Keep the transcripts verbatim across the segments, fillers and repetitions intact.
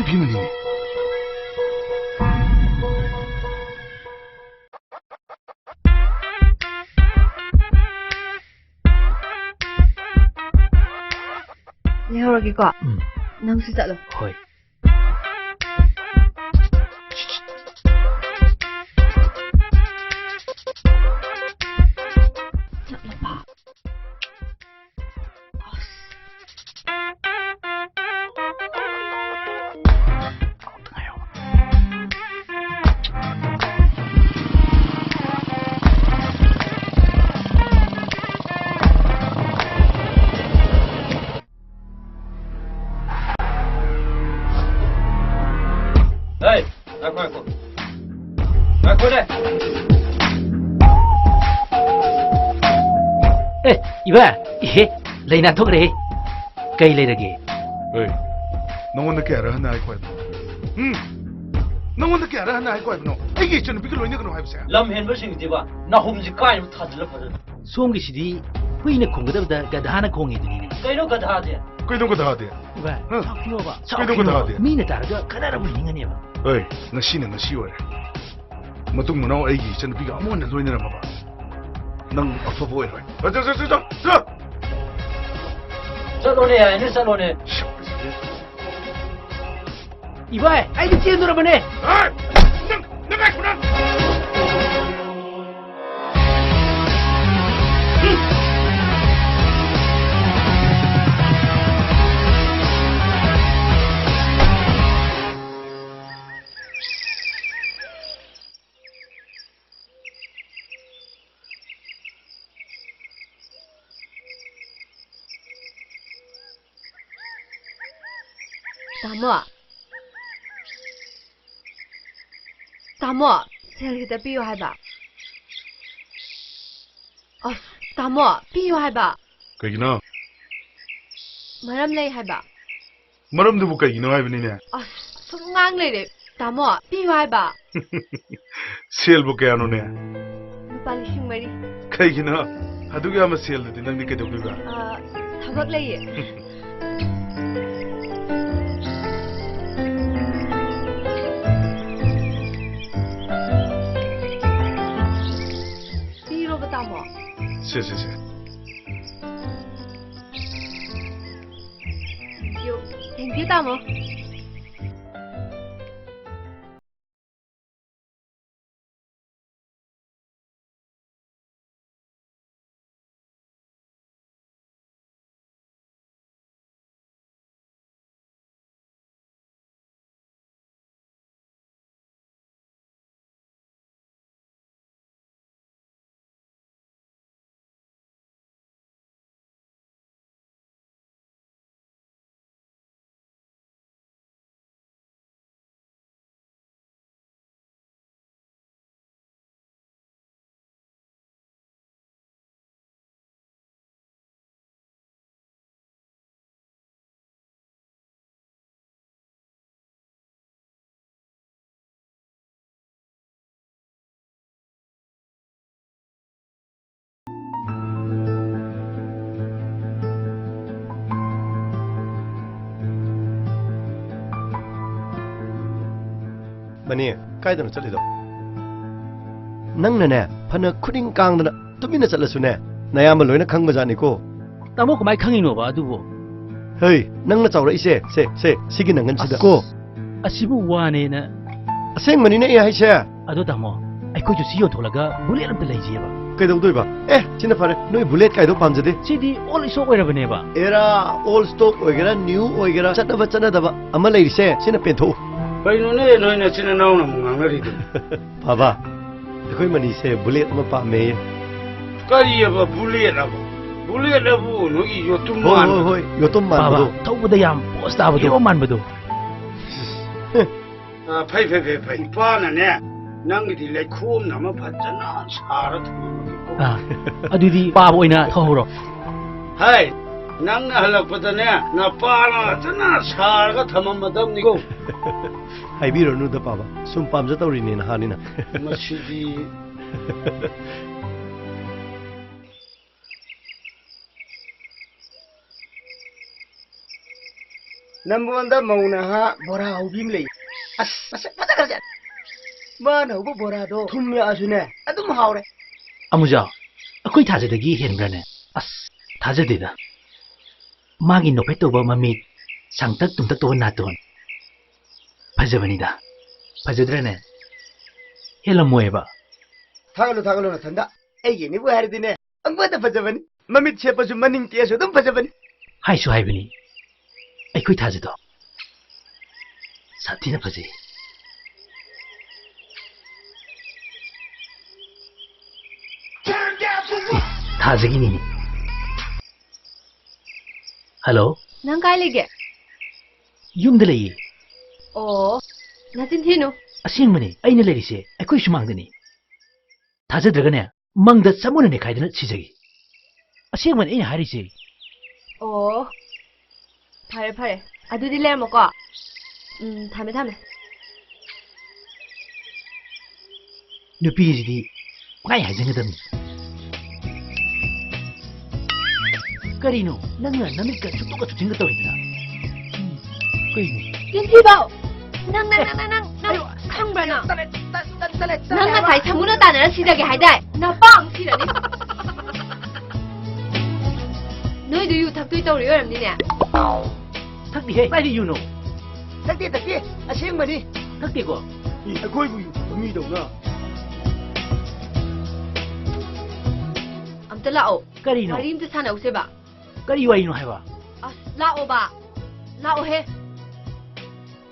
ꯅꯨꯄꯤꯅꯅꯤꯅꯦ꯫ ꯂꯩꯍꯧꯔꯒꯦꯀꯣ꯫ ꯎꯝ꯫ ꯅꯪꯁꯨ ꯆꯠꯂꯣ꯫ ꯍꯣꯏ꯫ ꯆꯠꯂꯕ? ꯑꯁ꯫ ꯑꯃꯨꯛꯇ ꯉꯥꯏꯌꯣ꯫ ꯍꯩ, ꯉꯥꯏꯈꯣ, ꯉꯥꯏꯈꯣ꯫ ꯉꯥꯏꯈꯣꯅꯦ꯫ ꯑꯦ, ꯏꯕꯥ, ꯏꯍꯦ, ꯂꯩ ꯅꯥꯟꯊꯣꯛꯈ꯭ꯔꯦ꯫ ꯀꯩ ꯂꯩꯔꯒꯦ? ꯑꯦ, ꯅꯉꯣꯟꯗ ꯀꯌꯥꯔꯛ ꯍꯟꯅ ꯍꯥꯏꯈꯣ ꯍꯥꯏꯕꯅꯣ? ꯎꯝ? ꯅꯉꯣꯟꯗ ꯀꯌꯥꯔꯛ ꯍꯟꯅ ꯍꯥꯏꯈꯣ ꯍꯥꯏꯕꯅꯣ? ꯑꯩꯒꯤ ꯏꯆꯟꯅꯨꯄꯤꯒ ꯂꯣꯏꯅꯒꯅꯨ ꯍꯥꯏꯕꯁꯦ? ꯂꯝ ꯍꯦꯟꯕꯁꯤꯡꯁꯤꯕ ꯅꯥꯍꯨꯝꯁꯤ ꯀꯥꯏꯅ ꯊꯥꯖꯤꯜꯂ ꯐꯖꯅ꯫ ꯁꯣꯝꯒꯤꯁꯤꯗꯤ ꯍꯨꯏꯅ ꯈꯣꯡꯒꯗꯕꯗ ꯒꯙꯥꯅ ꯈꯣꯡꯉꯤꯗꯨꯅꯤꯅꯦ꯫ ꯀꯩꯅꯣ ꯒꯙꯥꯗꯤ? ꯀꯩꯅꯣ ꯒꯙꯥꯗꯤ? ꯏꯕꯥ, ꯍ? ꯁꯥꯎꯈꯤꯅꯣꯕ꯫ ꯀꯩꯅꯣ ꯁꯥꯎꯈꯤꯅꯣꯕ꯫ ꯒꯙꯥꯗꯤ? ꯃꯤꯅ ꯇꯥꯔꯒ ꯈꯠꯅꯔꯕ ꯅꯤꯡꯉꯅꯦꯕ꯫ ꯍꯣꯏ, ꯉꯁꯤꯅ ꯉꯁꯤ ꯑꯣꯏꯔꯦ꯫ ꯃꯇꯨꯡ ꯃꯅꯥꯎ ꯑꯩꯒꯤ ꯏꯆꯟꯅꯨꯄꯤꯒ ꯑꯃꯨꯛ ꯍꯟꯅ ꯂꯣꯏꯅꯔꯝꯃꯕ, ꯅꯪ ꯑꯐꯕ ꯑꯣꯏꯔꯣꯏ꯫ ꯆꯠ, ꯆꯠ, ꯆꯠ, ꯆꯠ, ꯆꯠ! ꯆꯠꯂꯣꯅꯦ, ꯌꯥꯏꯅꯦ, ꯆꯠꯂꯣꯅꯦ꯫ ꯏꯕꯥꯏ, ꯑꯩꯗꯤ ꯆꯦꯟꯗꯣꯔꯕꯅꯦ꯫ ꯍꯦ! ꯅꯪ, ꯅꯪ ꯉꯥꯏꯈꯣ, ꯅꯪ! ꯇꯥꯃꯣ꯫ ꯇꯥꯃꯣ, ꯁꯦꯜ ꯈꯤꯇ ꯄꯤꯌꯨ ꯍꯥꯏꯕ꯫ ꯑꯁ, ꯇꯥꯃꯣ, ꯄꯤꯌꯨ ꯍꯥꯏꯕ꯫ ꯀꯩꯒꯤꯅꯣ? ꯃꯔꯝ ꯂꯩ ꯍꯥꯏꯕ꯫ ꯃꯔꯝꯗꯨꯕꯨ ꯀꯩꯒꯤꯅꯣ ꯍꯥꯏꯕꯅꯤꯅꯦ? ꯑꯁ, ꯁꯨꯝ ꯉꯥꯡ ꯂꯩꯔꯦ꯫ ꯇꯥꯃꯣ, ꯄꯤꯌꯨ ꯍꯥꯏꯕ꯫ ꯁꯦꯜꯕꯨ ꯀꯌꯥꯅꯣꯅꯦ? ꯂꯨꯄꯥ ꯂꯤꯁꯤꯡ ꯃꯔꯤ꯫ ꯀꯩꯒꯤꯅꯣ? ꯑꯗꯨꯛ ꯌꯥꯝꯕ ꯁꯦꯜꯗꯨꯗꯤ ꯅꯪꯗꯤ ꯀꯩꯗꯧꯗꯣꯏꯕ? ꯑ, ꯊꯕꯛ ꯂꯩꯌꯦ꯫ ꯁꯦ, ꯁꯦ, ꯁꯦ꯫ ꯌꯣ, thank you, ꯇꯥꯃꯣ꯫ ꯃꯅꯤ, ꯀꯥꯏꯗꯅꯣ ꯆꯠꯂꯤꯗꯣ? ꯅꯪꯅꯅꯦ, ꯐꯅ ꯈꯨꯅꯤꯡ ꯀꯥꯡꯗꯅ ꯇꯨꯃꯤꯟꯅ ꯆꯠꯂꯁꯨꯅꯦ, ꯅꯌꯥꯝꯕ ꯂꯣꯏꯅ ꯈꯪꯕꯖꯥꯠꯅꯤꯀꯣ꯫ ꯇꯥꯃꯣ, ꯀꯃꯥꯏ ꯈꯪꯉꯤꯅꯣꯕ ꯑꯗꯨꯕꯨ? ꯍꯩ, ꯅꯪꯅ ꯆꯥꯎꯔꯛꯏꯁꯦ, ꯁꯦ, ꯁꯦ, ꯁꯤꯒꯤ ꯅꯪꯒꯟꯁꯤꯗ꯫ ꯑꯁ, ꯀꯣ꯫ ꯑꯁꯤꯕꯨ ꯋꯥꯅꯦꯅ꯫ ꯑꯁꯦꯡꯕꯅꯤꯅꯦ ꯑꯩ ꯍꯥꯏꯁꯦ꯫ ꯑꯗꯣ ꯇꯥꯃꯣ, ꯑꯩꯈꯣꯏꯁꯨ ꯁꯤ ꯌꯣꯟꯊꯣꯛꯂꯒ ꯕꯨꯂꯦꯠ ꯑꯝꯇ ꯂꯩꯖꯦꯕ꯫ ꯀꯩꯗꯧꯗꯣꯏꯕ? ꯑꯦ, ꯁꯤꯅ ꯐꯔꯦ꯫ ꯅꯣꯏ ꯕꯨꯂꯦꯠ ꯀꯥꯏꯗꯣ ꯄꯥꯝꯖꯗꯦ꯫ ꯁꯤꯗꯤ old stock ꯑꯣꯏꯔꯕꯅꯦꯕ꯫ ꯑꯦꯔꯥ, old stock ꯑꯣꯏꯒꯦꯔꯥ, new ꯑꯣꯏꯒꯦꯔꯥ, ꯆꯠꯅꯕ ꯆꯠꯅꯗꯕ ꯑꯃ ꯂꯩꯔꯤꯁꯦ, ꯁꯤꯅ ꯄꯦꯟꯊꯣꯛꯎ꯫ ꯀꯩꯅꯣꯅꯦ ꯅꯣꯏ ꯅꯆꯤꯟ ꯅꯅꯥꯎꯅ ꯑꯃꯨꯛ ꯉꯥꯡꯅꯔꯤꯗꯨ? ꯕꯥꯕꯥ, ꯑꯩꯈꯣꯏ ꯃꯅꯤꯁꯦ ꯕꯨꯂꯦꯠ ꯑꯃ ꯄꯥꯝꯃꯦꯌꯦ꯫ ꯀꯔꯤꯑꯕ ꯕꯨꯂꯦꯠ ꯑꯕꯨ? ꯕꯨꯂꯦꯠ ꯑꯕꯨ ꯅꯣꯏꯒꯤ ꯌꯣꯠꯇꯨꯝ ꯍꯣꯏ, ꯍꯣꯏ, ꯃꯥꯟꯕꯗꯣ? ꯍꯣꯏ, ꯌꯣꯠꯇꯨꯝ ꯕꯥꯕꯥ, ꯃꯥꯟꯕꯗꯣ꯫ ꯊꯧꯕꯗ ꯌꯥꯝ ꯄꯣꯁ ꯇꯥꯕꯗꯣ, ꯍꯤꯔꯣ ꯃꯥꯟꯕꯗꯣ꯫ ꯑ, ꯐꯩ, ꯐꯩ, ꯐꯩ, ꯐꯩ꯫ ꯏꯄꯥꯅꯅꯦ, ꯅꯪꯒꯤꯗꯤ ꯂꯩꯈꯣꯝꯅ ꯑꯃ ꯐꯖꯅ ꯁꯥꯔ ꯊꯝꯃꯝꯃꯒꯦꯀꯣ꯫ ꯑ, ꯑꯗꯨꯗꯤ ꯄꯥꯕ ꯑꯣꯏꯅ ꯊꯧꯍꯧꯔꯣ꯫ ꯍꯥꯏ, ꯅꯪꯅ ꯍꯜꯂꯛꯄꯗꯅꯦ, ꯅꯄꯥꯅ ꯐꯖꯅ ꯁꯥꯔꯒ ꯊꯝꯃꯝꯃꯗꯕꯅꯤꯀꯣ꯫ ꯍꯥꯏꯕꯤꯔꯨꯅꯨꯗ, ꯄꯥꯕ꯫ ꯁꯨꯝ ꯄꯥꯝꯖ ꯇꯧꯔꯤꯅꯦ, ꯅꯍꯥꯅꯤꯅ꯫ ꯃꯁꯤꯗꯤ꯫ ꯅꯝꯕꯣꯟꯗ ꯃꯧ ꯅꯍꯥ ꯕꯣꯔꯥ ꯍꯧꯕꯤ ꯑꯃ ꯂꯩ꯫ ꯑꯁ, ꯃꯁꯛ ꯐꯖꯈ꯭ꯔꯖꯥꯠ꯫ ꯃꯥꯅ ꯍꯧꯕ ꯕꯣꯔꯥꯗꯣ ꯊꯨꯝ ꯌꯥꯛꯑꯁꯨꯅꯦ, ꯑꯗꯨꯝ ꯍꯥꯎꯔꯦ꯫ ꯑꯃꯨꯖꯥ, ꯑꯩꯈꯣꯏ ꯊꯥꯖꯗꯒꯤ ꯍꯦꯟꯕ꯭ꯔꯥꯅꯦ? ꯑꯁ, ꯊꯥꯖꯗꯦꯗ꯫ ꯃꯥꯒꯤ ꯅꯣꯛꯐꯦꯠ ꯇꯧꯕ ꯃꯃꯤꯠ, ꯁꯥꯡꯇꯛ ꯇꯨꯝꯇꯛ ꯇꯧꯕ ꯅꯥꯇꯣꯟ꯫ ꯐꯖꯕꯅꯤꯗ꯫ ꯐꯖꯗ꯭ꯔꯅꯦ? ꯍꯦꯜꯂꯝꯃꯣꯏꯕ꯫ ꯊꯥꯒꯠꯂꯨ, ꯊꯥꯒꯠꯂꯨ ꯅꯊꯟꯗ꯫ ꯑꯩꯒꯤꯅꯤꯕꯨ ꯍꯥꯏꯔꯗꯤꯅꯦ, ꯑꯃꯨꯛ ꯍꯦꯟꯅ ꯐꯖꯕꯅꯤ꯫ ꯃꯃꯤꯠ ꯁꯦꯞꯄꯁꯨ ꯃꯅꯤꯡ ꯇꯦꯛꯑꯁꯨ ꯑꯗꯨꯝ ꯐꯖꯕꯅꯤ꯫ ꯍꯥꯏꯁꯨ ꯍꯥꯏꯕꯅꯤ꯫ ꯑꯩꯈꯣꯏ ꯊꯥꯖꯗꯣ ꯁꯥꯊꯤꯅ ꯐꯖꯩ꯫ ꯑꯦ, ꯊꯥꯖꯒꯤꯅꯤꯅꯦ꯫ ꯍꯜꯂꯣ꯫ ꯅꯪ ꯀꯥꯏ ꯂꯩꯒꯦ? ꯌꯨꯝꯗ ꯂꯩꯌꯦ꯫ ꯑꯣ, ꯅꯆꯤꯟ ꯊꯤꯅꯨ꯫ ꯑꯁꯦꯡꯕꯅꯦ, ꯑꯩꯅ ꯂꯩꯔꯤꯁꯦ ꯑꯩꯈꯣꯏ ꯁꯨꯃꯥꯡꯗꯅꯦ꯫ ꯊꯥꯖꯗ꯭ꯔꯒꯅꯦ, ꯃꯪꯗ ꯁꯃꯨꯅ ꯅꯦꯈꯥꯏꯗꯅ ꯁꯤꯖꯒꯦ꯫ ꯑꯁꯦꯡꯕꯅꯦ ꯑꯩꯅ ꯍꯥꯏꯔꯤꯁꯦ꯫ ꯑꯣ, ꯐꯔꯦ, ꯐꯔꯦ꯫ ꯑꯗꯨꯗꯤ ꯂꯩꯔꯝꯃꯣꯀꯣ꯫ ꯎꯝ, ꯊꯝꯃꯦ, ꯊꯝꯃꯦ꯫ ꯅꯨꯄꯤꯁꯤꯗꯤ ꯄꯪꯍꯥꯏ ꯍꯥꯏꯖꯟꯒꯗꯕꯅꯤ꯫ ꯀꯔꯤꯅꯣ? ꯅꯪꯅ ꯅꯃꯤꯠꯀ ꯆꯨꯞꯊꯣꯛꯀ ꯆꯨꯞꯁꯤꯟꯒ ꯇꯧꯔꯤꯗꯨꯅ? ꯎꯝ, ꯀꯩꯅꯣ? ꯆꯤꯟꯊꯤꯕꯧ! ꯅꯪ, ꯅꯪ, ꯅꯪ, ꯅꯪ, ꯅꯪ, ꯅꯪ ꯑꯌꯣ! ꯈꯪꯕ꯭ꯔꯥ ꯅꯪ? ꯇꯜꯂꯦ, ꯇꯜ-, ꯇꯜ-, ꯇꯜꯂꯦ, ꯅꯪ ꯇꯜꯂꯦ ꯍꯥꯏꯕ꯫ ꯉꯁꯥꯏ ꯁꯃꯨꯅ ꯇꯥꯟꯅꯔ ꯁꯤꯖꯒꯦ ꯍꯥꯏꯗꯥꯏ? ꯅꯄꯥ ꯑꯃꯨꯛ ꯁꯤꯔꯅꯤ꯫ ꯅꯣꯏꯗꯣ ꯌꯨ ꯊꯛꯇꯣꯏ ꯇꯧꯔꯤ ꯑꯣꯏꯔꯝꯅꯤꯅꯦ꯫ ꯊꯛꯇꯤꯍꯦ, ꯀꯥꯏꯗ ꯌꯨꯅꯣ? ꯊꯛꯇꯦ, ꯊꯛꯇꯦ, ꯑꯁꯦꯡꯕꯅꯤ꯫ ꯊꯛꯇꯦꯀꯣ? ꯏ, ꯑꯩꯈꯣꯏꯕꯨ ꯌꯨ ꯊꯛꯄ ꯃꯤꯗꯧꯅ꯫ ꯑꯝꯇ ꯂꯥꯛꯑꯣ꯫ ꯀꯔꯤꯅꯣ? ꯋꯥꯔꯤ ꯑꯝꯇ ꯁꯥꯟꯅꯧꯁꯦꯕ꯫ ꯀꯔꯤ ꯋꯥꯔꯤꯅꯣ ꯍꯥꯏꯕ? ꯑꯁ, ꯂꯥꯛꯑꯣꯕ꯫ ꯂꯥꯛꯑꯣꯍꯦ꯫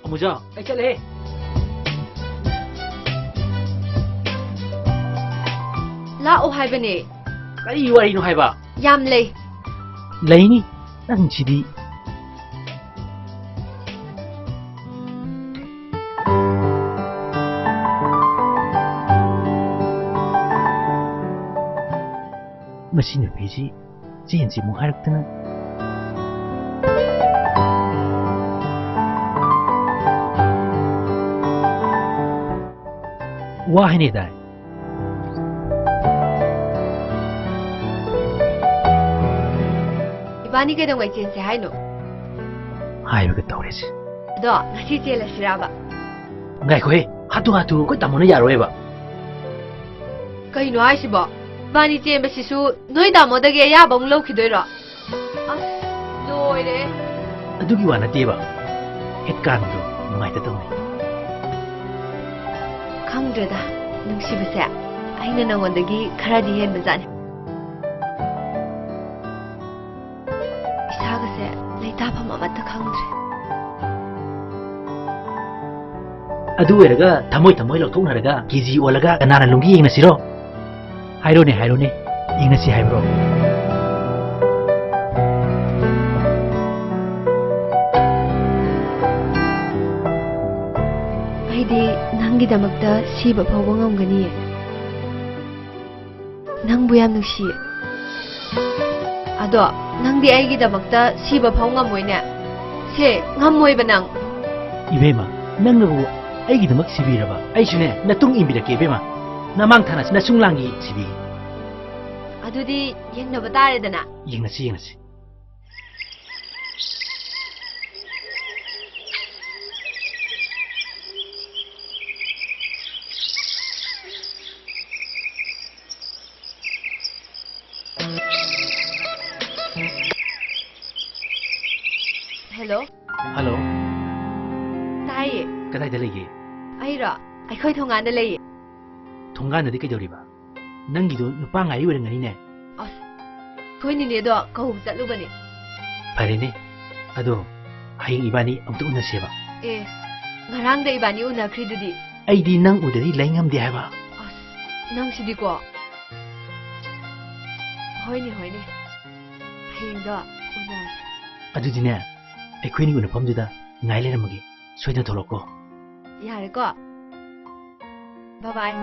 ꯑꯃꯨꯖꯥ, ꯑꯩ ꯆꯠꯂꯦꯍꯦ꯫ ꯂꯥꯛꯑꯣ ꯍꯥꯏꯕꯅꯦ꯫ ꯀꯔꯤ ꯋꯥꯔꯤꯅꯣ ꯍꯥꯏꯕ? ꯌꯥꯝ ꯂꯩ꯫ ꯂꯩꯅꯤ, ꯅꯪꯁꯤꯗꯤ꯫ ꯃꯁꯤ ꯅꯨꯄꯤꯁꯤ ꯆꯦꯟꯁꯤ ꯑꯃꯨꯛ ꯍꯥꯏꯔꯛꯇꯅ꯫ ꯋꯥ ꯍꯥꯏꯅꯩꯗꯥꯏ? ꯏꯕꯥꯅꯤ ꯀꯩꯗꯧꯉꯩ ꯆꯦꯟꯁꯦ ꯍꯥꯏꯅꯣ? ꯍꯥꯏꯕꯒ ꯇꯧꯔꯦꯁꯦ꯫ ꯑꯗꯣ ꯉꯁꯤ ꯆꯦꯜꯂꯁꯤꯔꯕ? ꯉꯥꯏꯈꯣꯍꯦ, ꯍꯥꯊꯨ ꯍꯥꯊꯨ ꯑꯩꯈꯣꯏ ꯇꯥꯃꯣꯅ ꯌꯥꯔꯣꯏꯕ꯫ ꯀꯩꯅꯣ ꯍꯥꯏꯁꯤꯕꯣ? ꯏꯕꯥꯅꯤ ꯆꯦꯟꯕꯁꯤꯁꯨ ꯅꯣꯏ ꯇꯥꯃꯣꯗꯒꯤ ꯑꯌꯥꯕ ꯑꯃꯨꯛ ꯂꯧꯈꯤꯗꯣꯏꯔꯣ? ꯑꯁ, ꯂꯣꯏꯔꯦ꯫ ꯑꯗꯨꯒꯤ ꯋꯥ ꯅꯠꯇꯦꯕ, ꯍꯦꯠ ꯀꯥꯟꯕꯗꯣ ꯅꯨꯡꯉꯥꯏꯇ ꯇꯧꯅꯤ꯫ ꯈꯪꯗ꯭ꯔꯦꯗ, ꯅꯨꯡꯁꯤꯕꯁꯦ ꯑꯩꯅ ꯅꯉꯣꯟꯗꯒꯤ ꯈꯔꯗꯤ ꯍꯦꯟꯕꯖꯥꯠꯅꯤ꯫ ꯏꯁꯥꯒꯁꯦ ꯂꯩꯇꯥꯐꯝ ꯑꯃꯠꯇ ꯈꯪꯗ꯭ꯔꯦ꯫ ꯑꯗꯨ ꯑꯣꯏꯔꯒ ꯊꯃꯣꯏ ꯊꯃꯣꯏ ꯂꯧꯊꯣꯛꯅꯔꯒ ꯀꯦ ꯖꯤ ꯑꯣꯜꯂꯒ ꯀꯅꯥꯅ ꯂꯨꯝꯒꯦ ꯌꯦꯡꯅꯁꯤꯔꯣ? ꯍꯥꯏꯔꯣꯅꯦ, ꯍꯥꯏꯔꯣꯅꯦ, ꯌꯦꯡꯅꯁꯤ ꯍꯥꯏꯕ꯭ꯔꯣ? ꯑꯩꯗꯤ ꯅꯪꯒꯤꯗꯃꯛꯇ ꯁꯤꯕ ꯐꯥꯎꯕ ꯉꯝꯒꯅꯤꯌꯦ꯫ ꯅꯪꯕꯨ ꯌꯥꯝ ꯅꯨꯡꯁꯤꯌꯦ꯫ ꯑꯗꯣ ꯅꯪꯗꯤ ꯑꯩꯒꯤꯗꯃꯛꯇ ꯁꯤꯕ ꯐꯥꯎ ꯉꯝꯃꯣꯏꯅꯦ? ꯁꯦ, ꯉꯝꯃꯣꯏꯕ ꯅꯪ꯫ ꯏꯕꯦꯝꯃ, ꯅꯪꯅꯕꯨ ꯑꯩꯒꯤꯗꯃꯛ ꯁꯤꯕꯤꯔꯕ? ꯑꯩꯁꯨꯅꯦ, ꯅꯇꯨꯡ ꯏꯟꯕꯤꯔꯛꯀꯦ ꯏꯕꯦꯝꯃ꯫ ꯅꯃꯥꯡ ꯊꯥꯅꯁꯤ ꯅꯁꯨꯡ ꯂꯥꯡꯒꯤ ꯁꯤꯕꯤꯒꯦ꯫ ꯑꯗꯨꯗꯤ ꯌꯦꯡꯅꯕ ꯇꯥꯔꯦꯗꯅ꯫ ꯌꯦꯡꯅꯁꯤ, ꯌꯦꯡꯅꯁꯤ꯫ ꯍꯦꯜꯂꯣ꯫ ꯍꯜꯂꯣ꯫ ꯇꯥꯏꯌꯦ꯫ ꯀꯗꯥꯏꯗ ꯂꯩꯒꯦ? ꯑꯩꯔꯣ? ꯑꯩꯈꯣꯏ ꯊꯣꯡꯒꯥꯟꯗ ꯂꯩꯌꯦ꯫ ꯊꯣꯡꯒꯥꯟꯗꯗꯤ ꯀꯩꯗꯧꯔꯤꯕ? ꯅꯪꯒꯤꯗꯣ ꯅꯨꯄꯥ ꯉꯥꯏꯔꯤ ꯑꯣꯏꯔꯝꯒꯅꯤꯅꯦ꯫ ꯑꯁ, ꯑꯩꯈꯣꯏ ꯅꯤꯅꯦꯗꯣ ꯀꯧꯕ ꯆꯠꯂꯨꯕꯅꯦ꯫ ꯐꯔꯦꯅꯦ꯫ ꯑꯗꯣ ꯍꯌꯦꯡ ꯏꯕꯥꯅꯤ ꯑꯃꯨꯛꯇ ꯎꯅꯁꯦꯕ꯫ ꯑꯦ, ꯉꯔꯥꯡꯗ ꯏꯕꯥꯅꯤ ꯎꯅꯈ꯭ꯔꯤꯗꯨꯗꯤ꯫ ꯑꯩꯗꯤ ꯅꯪ ꯎꯗꯗꯤ ꯂꯩ ꯉꯝꯗꯦ ꯍꯥꯏꯕ꯫ ꯑꯁ, ꯅꯪꯁꯤꯗꯤꯀꯣ꯫ ꯍꯣꯏꯅꯦ, ꯍꯣꯏꯅꯦ꯫ ꯍꯌꯦꯡꯗꯣ ꯎꯅꯔꯁꯦ꯫ ꯑꯗꯨꯗꯤꯅꯦ, ꯑꯩꯈꯣꯏꯅꯤ ꯎꯅꯐꯝꯗꯨꯗ ꯉꯥꯏ ꯂꯩꯔꯝꯃꯒꯦ꯫ ꯁꯣꯏꯗꯅ ꯊꯣꯛꯂꯛꯀꯣ꯫ ꯌꯥꯔꯦꯀꯣ? ꯕꯥꯏ ꯕꯥꯏ꯫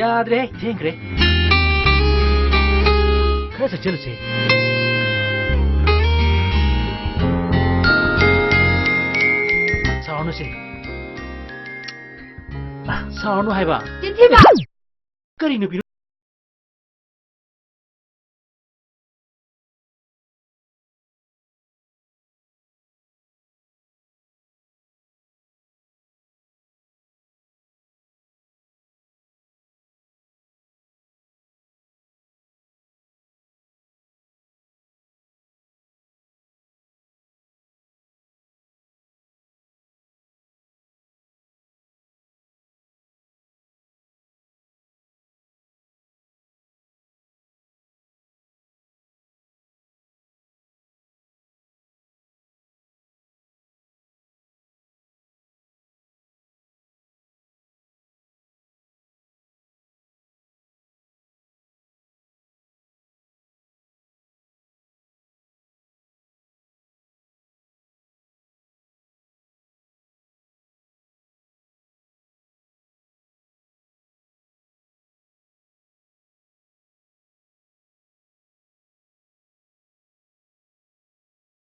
ꯌꯥꯗ꯭ꯔꯦ, ꯊꯦꯡꯈ꯭ꯔꯦ꯫ ꯈꯔ ꯆꯠꯁꯤꯜꯂꯨꯁꯦ꯫ ꯁꯥꯎꯔꯅꯨꯁꯦ꯫ ꯁꯥꯎꯔꯅꯨ ꯍꯥꯏꯕ꯫ ꯆꯤꯟꯊꯤꯕ! ꯀꯔꯤ ꯅꯨꯄꯤꯅꯣ?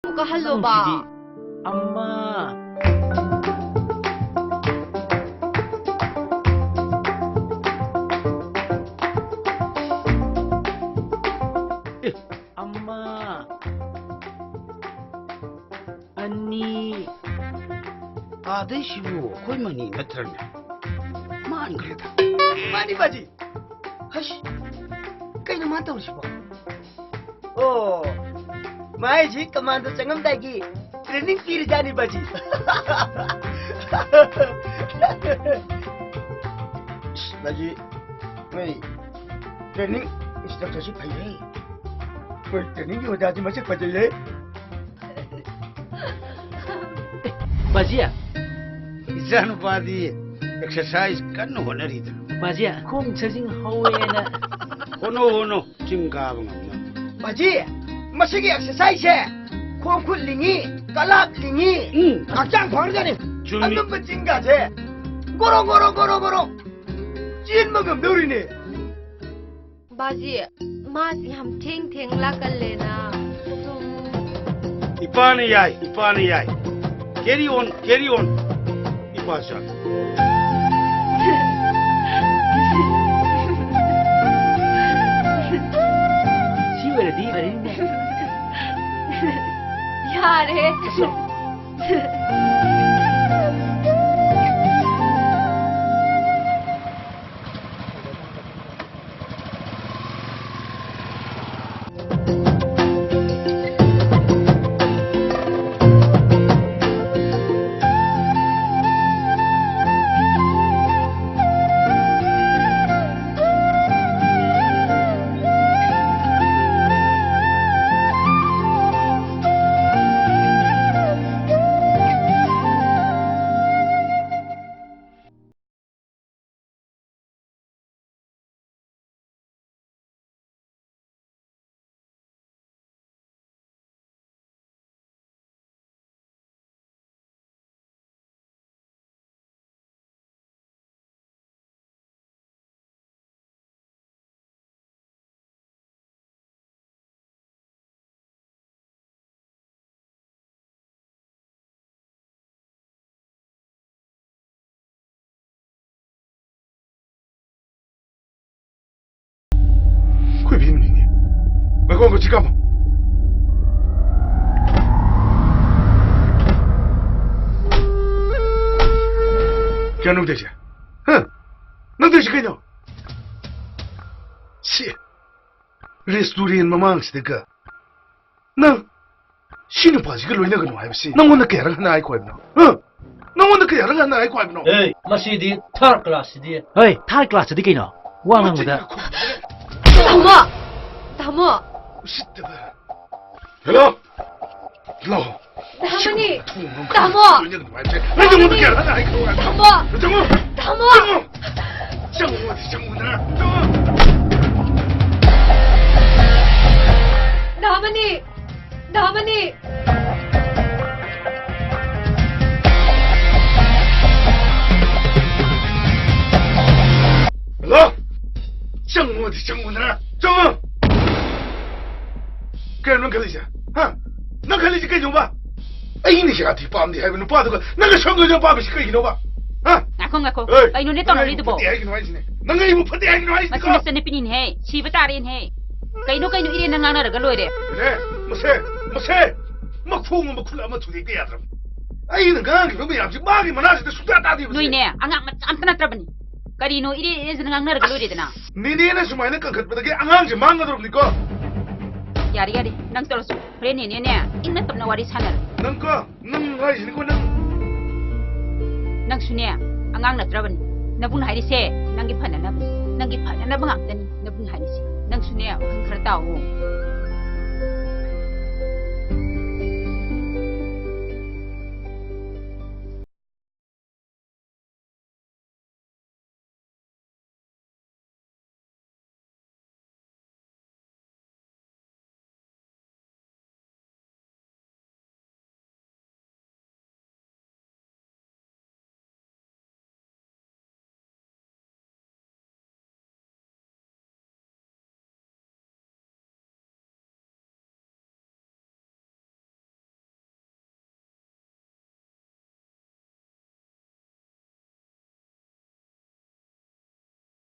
ꯑꯃꯨꯛꯀ ꯍꯜꯂꯣꯕ꯫ ꯅꯪꯁꯤꯗꯤ꯫ ꯑꯃ꯫ ꯑꯦ, ꯑꯃ꯫ ꯑꯅꯤ꯫ ꯑꯥꯗꯩꯁꯤꯕꯨ ꯑꯩꯈꯣꯏ ꯃꯅꯤ ꯅꯠꯇ꯭ꯔꯅꯦ? ꯃꯥꯟꯈ꯭ꯔꯦꯗ꯫ ꯃꯥꯅꯤ ꯕꯥꯖꯤ꯫ ꯍꯩꯁ, ꯀꯩꯅꯣ ꯃꯥ ꯇꯧꯔꯤꯁꯤꯕꯣ? ꯑꯣ, ꯃꯥꯏꯁꯤ ꯀꯃꯥꯟꯗꯣ ꯆꯪꯉꯝꯗꯥꯏꯒꯤ training ꯄꯤꯔꯤꯖꯥꯠꯅꯤ ꯕꯥꯖꯤ꯫ ꯑꯁ, ꯕꯥꯖꯤ, ꯅꯣꯏ training instructorꯁꯤ ꯐꯩꯍꯦ꯫ ꯅꯣꯏ trainingꯒꯤ ꯑꯣꯖꯥꯁꯤ ꯃꯁꯛ ꯐꯖꯩꯍꯦ꯫ ꯕꯥꯖꯤ꯫ ꯏꯆꯥꯅꯨꯄꯥꯗꯤ exercise ꯀꯟꯅ ꯍꯣꯠꯅꯔꯤꯗ꯫ ꯕꯥꯖꯤ, ꯈꯣꯡ ꯁꯖꯤꯡ ꯍꯧꯋꯦꯅ꯫ ꯍꯣꯠꯅꯧ, ꯍꯣꯠꯅꯧ, ꯆꯤꯡ ꯀꯥꯕ ꯉꯝꯅꯕ꯫ ꯕꯥꯖꯤ, ꯃꯁꯤꯒꯤ exerciseꯁꯦ ꯈꯣꯡ ꯈꯨꯠ ꯂꯤꯡꯉꯤ, ꯀꯂꯥꯞ ꯂꯤꯡꯉꯤ, ꯎꯝ꯫ ꯍꯛꯆꯥꯡ ꯐꯈ꯭ꯔꯖꯥꯠꯅꯤ꯫ ꯆꯨꯝꯃꯤ꯫ ꯑꯉꯝꯕ ꯆꯤꯡꯒꯥꯁꯦ ꯒꯣꯔꯣ, ꯒꯣꯔꯣ, ꯒꯣꯔꯣ, ꯒꯣꯔꯣ ꯆꯦꯟꯕ ꯉꯝꯗꯧꯔꯤꯅꯦ꯫ ꯕꯥꯖꯤ, ꯃꯥꯁꯤ ꯌꯥꯝ ꯊꯦꯡ ꯊꯦꯡ ꯂꯥꯛꯀꯜꯂꯦꯅ꯫ ꯏꯄꯥꯅ ꯌꯥꯏ, ꯏꯄꯥꯅ ꯌꯥꯏ꯫ Carry on, carry on. ꯏꯄꯥꯆꯥ꯫ ꯁꯤ ꯑꯣꯏꯔꯗꯤ ꯐꯔꯦꯅꯦ꯫ ꯌꯥꯔꯦ꯫ ꯑꯩꯈꯣꯏ ꯏꯕꯦꯝꯃꯅꯤꯅꯦ꯫ ꯉꯥꯏꯈꯣ, ꯉꯥꯏꯈꯣ, ꯆꯤꯀꯥꯃ꯫ ꯀꯩꯅꯣ ꯇꯧꯔꯤꯁꯦ? ꯍꯥ? ꯅꯪ ꯇꯧꯔꯤꯁꯦ ꯀꯩꯅꯣ? ꯁꯤ ꯔꯦꯁꯇꯨꯔꯦꯟ ꯃꯃꯥꯡꯁꯤꯗꯒ ꯅꯪ ꯁꯤ ꯅꯨꯄꯥꯁꯤꯒ ꯂꯣꯏꯅꯒꯅꯨ ꯍꯥꯏꯕꯁꯤ ꯅꯪꯉꯣꯟꯗ ꯀꯌꯥꯔꯛ ꯍꯟꯅ ꯍꯥꯏꯈꯣ ꯍꯥꯏꯕꯅꯣ? ꯍꯥ? ꯅꯪꯉꯣꯟꯗ ꯀꯌꯥꯔꯛ ꯍꯟꯅ ꯍꯥꯏꯈꯣ ꯍꯥꯏꯕꯅꯣ? ꯑꯦ, ꯃꯁꯤꯗꯤ ꯊꯥꯔꯠ ꯀ꯭ꯂꯥꯁꯁꯤꯗꯤ꯫ ꯍꯣꯏ, ꯊꯥꯔꯠ ꯀ꯭ꯂꯥꯁꯇꯗꯤ ꯀꯩꯅꯣ? ꯋꯥ ꯉꯥꯡꯕꯗ꯫ ꯇꯥꯃꯣ! ꯇꯥꯃꯣ! ꯎꯁꯤꯠꯇꯕ꯫ ꯍꯜꯂꯣ! ꯍꯜꯂꯣ! ꯗꯥꯃꯅꯤ! ꯇꯥꯃꯣ! ꯅꯪ ꯅꯉꯣꯟꯗ ꯀꯌꯥꯔꯛ ꯍꯟꯅ ꯍꯥꯏꯈ꯭ꯔꯣ ꯍꯥꯏꯕꯅꯣ? ꯇꯥꯃꯣ! ꯆꯪꯉꯣ! ꯇꯥꯃꯣ! ꯆꯪꯉꯣ! ꯆꯪꯉꯣ! ꯆꯪꯉꯣ! ꯆꯪꯉꯣ! ꯗꯥꯃꯅꯤ! ꯗꯥꯃꯅꯤ! ꯍꯜꯂꯣ! ꯆꯪꯉꯣꯗꯤ ꯆꯪꯉꯣꯗꯅ! ꯆꯪꯉꯣ! ꯀꯩꯅꯣ ꯅꯪ ꯈꯜꯂꯤꯁꯦ? ꯍꯥ? ꯅꯪ ꯈꯜꯂꯤꯁꯦ ꯀꯩꯅꯣꯕ? ꯑꯩꯅ ꯁꯤ ꯑꯊꯤ ꯄꯥꯝꯗꯦ ꯍꯥꯏꯕ ꯅꯨꯄꯥꯗꯨꯒ ꯅꯪꯒ ꯁꯪꯒꯣꯏꯗ ꯄꯥꯝꯃꯤꯁꯤ ꯀꯩꯒꯤꯅꯣꯕ? ꯍꯥ? ꯉꯥꯏꯈꯣ, ꯉꯥꯏꯈꯣ꯫ ꯑꯦ, ꯀꯩꯅꯣꯅꯦ ꯅꯪ ꯑꯩꯕꯨ ꯇꯧꯅꯔꯤꯗꯨꯕꯣ? ꯐꯠꯇꯦ ꯍꯥꯏꯒꯤꯅꯣ ꯍꯥꯏꯁꯤꯅꯦ꯫ ꯅꯪ ꯑꯩꯕꯨ ꯐꯠꯇꯦ ꯍꯥꯏꯒꯤꯅꯣ ꯍꯥꯏꯁꯤꯅꯦ꯫ ꯃꯁꯤ ꯅꯆꯟꯅꯨꯄꯤꯅꯤꯅꯦꯍꯦ, ꯁꯤꯕ ꯇꯥꯔꯦꯅꯦꯍꯦ꯫ ꯀꯩꯅꯣ, ꯀꯩꯅꯣ, ꯏꯔꯦꯟꯅ ꯉꯥꯡꯅꯔꯒ ꯂꯣꯏꯔꯦ꯫ ꯅꯦ, ꯃꯁꯦ, ꯃꯁꯦ, ꯃꯈꯣꯡ ꯑꯃ ꯈꯨꯠ ꯑꯃ ꯊꯨꯗꯦꯛꯄ ꯌꯥꯗ꯭ꯔꯕ꯫ ꯑꯩꯅ ꯉꯥꯡꯈꯤꯕ ꯃꯌꯥꯝꯁꯤ ꯃꯥꯒꯤ ꯃꯅꯥꯁꯤꯗ ꯁꯨꯡꯇꯥ ꯇꯥꯗꯦꯕꯁꯦ꯫ ꯅꯣꯏꯅꯦ, ꯑꯉꯥꯡ ꯃꯆꯥ ꯑꯝꯇ ꯅꯠꯇ꯭ꯔꯕꯅꯤ꯫ ꯀꯔꯤꯅꯣ ꯏꯔꯦ ꯏꯔꯦꯁꯤꯅ ꯉꯥꯡꯅꯔꯒ ꯂꯣꯏꯔꯦꯗꯅ꯫ ꯅꯦꯅꯦꯅ ꯁꯨꯃꯥꯏꯅ ꯀꯟꯈꯠꯄꯗꯒꯤ ꯑꯉꯥꯡꯁꯦ ꯃꯥꯡꯒꯗꯧꯔꯕꯅꯤꯀꯣ꯫ ꯌꯥꯔꯦ, ꯌꯥꯔꯦ, ꯅꯪ ꯇꯧꯔꯁꯨ꯫ ꯍꯣꯔꯦꯟ ꯅꯦꯅꯦꯅꯦ, ꯏꯪꯅ ꯇꯞꯅ ꯋꯥꯔꯤ ꯁꯥꯟꯅꯔꯒꯦ꯫ ꯅꯪꯀꯣ, ꯅꯪ ꯍꯥꯏꯁꯤꯅꯤꯀꯣ, ꯅꯪ꯫ ꯅꯪꯁꯨꯅꯦ, ꯑꯉꯥꯡ ꯅꯠꯇ꯭ꯔꯕꯅꯤ꯫ ꯅꯕꯨꯡꯅ ꯍꯥꯏꯔꯤꯁꯦ ꯅꯪꯒꯤ ꯐꯅꯅꯕꯅꯤ꯫ ꯅꯪꯒꯤ ꯐꯅꯅꯕ ꯉꯥꯛꯇꯅꯤ ꯅꯕꯨꯡꯅ ꯍꯥꯏꯔꯤꯁꯦ꯫ ꯅꯪꯁꯨꯅꯦ, ꯋꯥꯈꯜ ꯈꯔ ꯇꯥꯎꯑꯣ꯫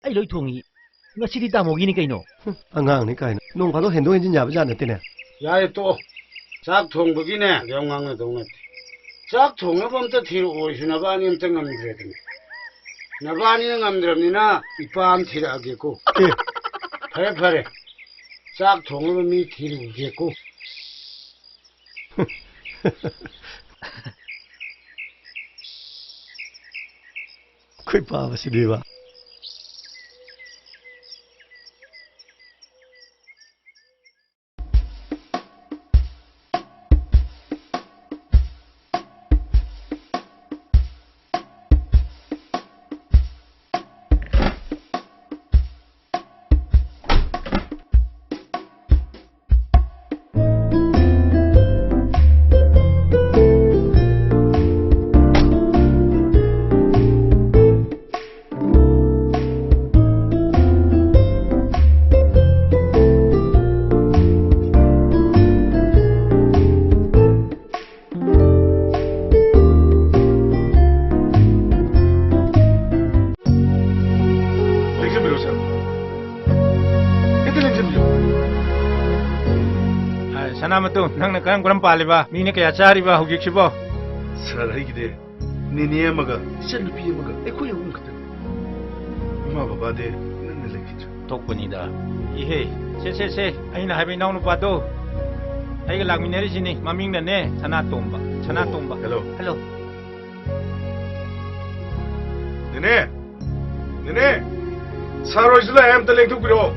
ꯑꯩ ꯂꯣꯏ ꯊꯣꯡꯉꯤ꯫ ꯉꯁꯤꯗꯤ ꯇꯥꯃꯣꯒꯤꯅꯤ ꯀꯩꯅꯣ꯫ ꯍꯨꯝ, ꯑꯉꯥꯡꯅꯤ ꯀꯥꯏꯅ꯫ ꯅꯣꯡ ꯐꯥꯗꯣꯛ ꯍꯦꯟꯗꯣꯛ ꯍꯦꯟꯖꯤꯟ ꯌꯥꯕ ꯖꯥꯠ ꯅꯠꯇꯦꯅꯦ꯫ ꯌꯥꯔꯦ, ꯇꯣꯛꯑꯣ꯫ ꯆꯥꯛ ꯊꯣꯡꯕꯒꯤꯅꯦ ꯌꯥꯝ ꯉꯥꯡꯅꯗꯧ ꯅꯠꯇꯦ꯫ ꯆꯥꯛ ꯊꯣꯡꯅꯕ ꯑꯝꯇ ꯊꯤꯔꯛꯑꯣꯁꯨ ꯅꯕꯥꯅꯤ ꯑꯝꯇ ꯉꯝꯗ꯭ꯔꯦꯗꯅ꯫ ꯅꯕꯥꯅꯤꯅ ꯉꯝꯗ꯭ꯔꯕꯅꯤꯅ ꯏꯄꯥ ꯑꯃ ꯊꯤꯔꯛꯑꯒꯦꯀꯣ꯫ ꯑꯦ꯫ ꯐꯔꯦ, ꯐꯔꯦ꯫ ꯆꯥꯛ ꯊꯣꯡꯅꯕ ꯃꯤ ꯊꯤꯔꯨꯒꯦꯀꯣ꯫ ꯑꯩꯈꯣꯏ ꯄꯥꯕꯁꯤꯗꯤꯕ꯫ ꯁꯅꯥꯃꯇꯣꯝ, ꯅꯪꯅ ꯀꯔꯝ ꯀꯔꯝ ꯄꯥꯜꯂꯤꯕ? ꯃꯤꯅ ꯀꯌꯥ ꯆꯥꯔꯤꯕ ꯍꯧꯖꯤꯛꯁꯤꯕꯣ? ꯁꯥꯔ, ꯑꯩꯒꯤꯗꯤ ꯅꯦꯅꯦ ꯑꯃꯒ ꯏꯆꯟꯅꯨꯄꯤ ꯑꯃꯒ ꯑꯩꯈꯣꯏ ꯑꯍꯨꯝ ꯈꯛꯇꯅꯤ꯫ ꯏꯃꯥ ꯕꯕꯥꯗꯤ ꯅꯪꯅ ꯂꯩꯈꯤꯗ꯭ꯔꯦ꯫ ꯊꯣꯛꯄꯅꯤꯗ꯫ ꯏꯍꯦ, ꯁꯦ, ꯁꯦ, ꯁꯦ, ꯑꯩꯅ ꯍꯥꯏꯕ ꯏꯅꯥꯎꯅꯨꯄꯥꯗꯣ ꯑꯩꯒ ꯂꯥꯛꯃꯤꯟꯅꯔꯤꯁꯤꯅꯤ꯫ ꯃꯃꯤꯡꯅꯅꯦ ꯁꯅꯥꯇꯣꯝꯕ꯫ ꯁꯅꯥꯇꯣꯝꯕ꯫ ꯍꯦꯂꯣ꯫ ꯍꯦꯂꯣ꯫ ꯅꯦꯅꯦ! ꯅꯦꯅꯦ! ꯁꯥꯔ ꯍꯣꯏꯁꯨ ꯂꯥꯛꯑꯦ, ꯑꯝꯇ ꯂꯦꯡꯊꯣꯛꯄꯤꯔꯛꯑꯣ꯫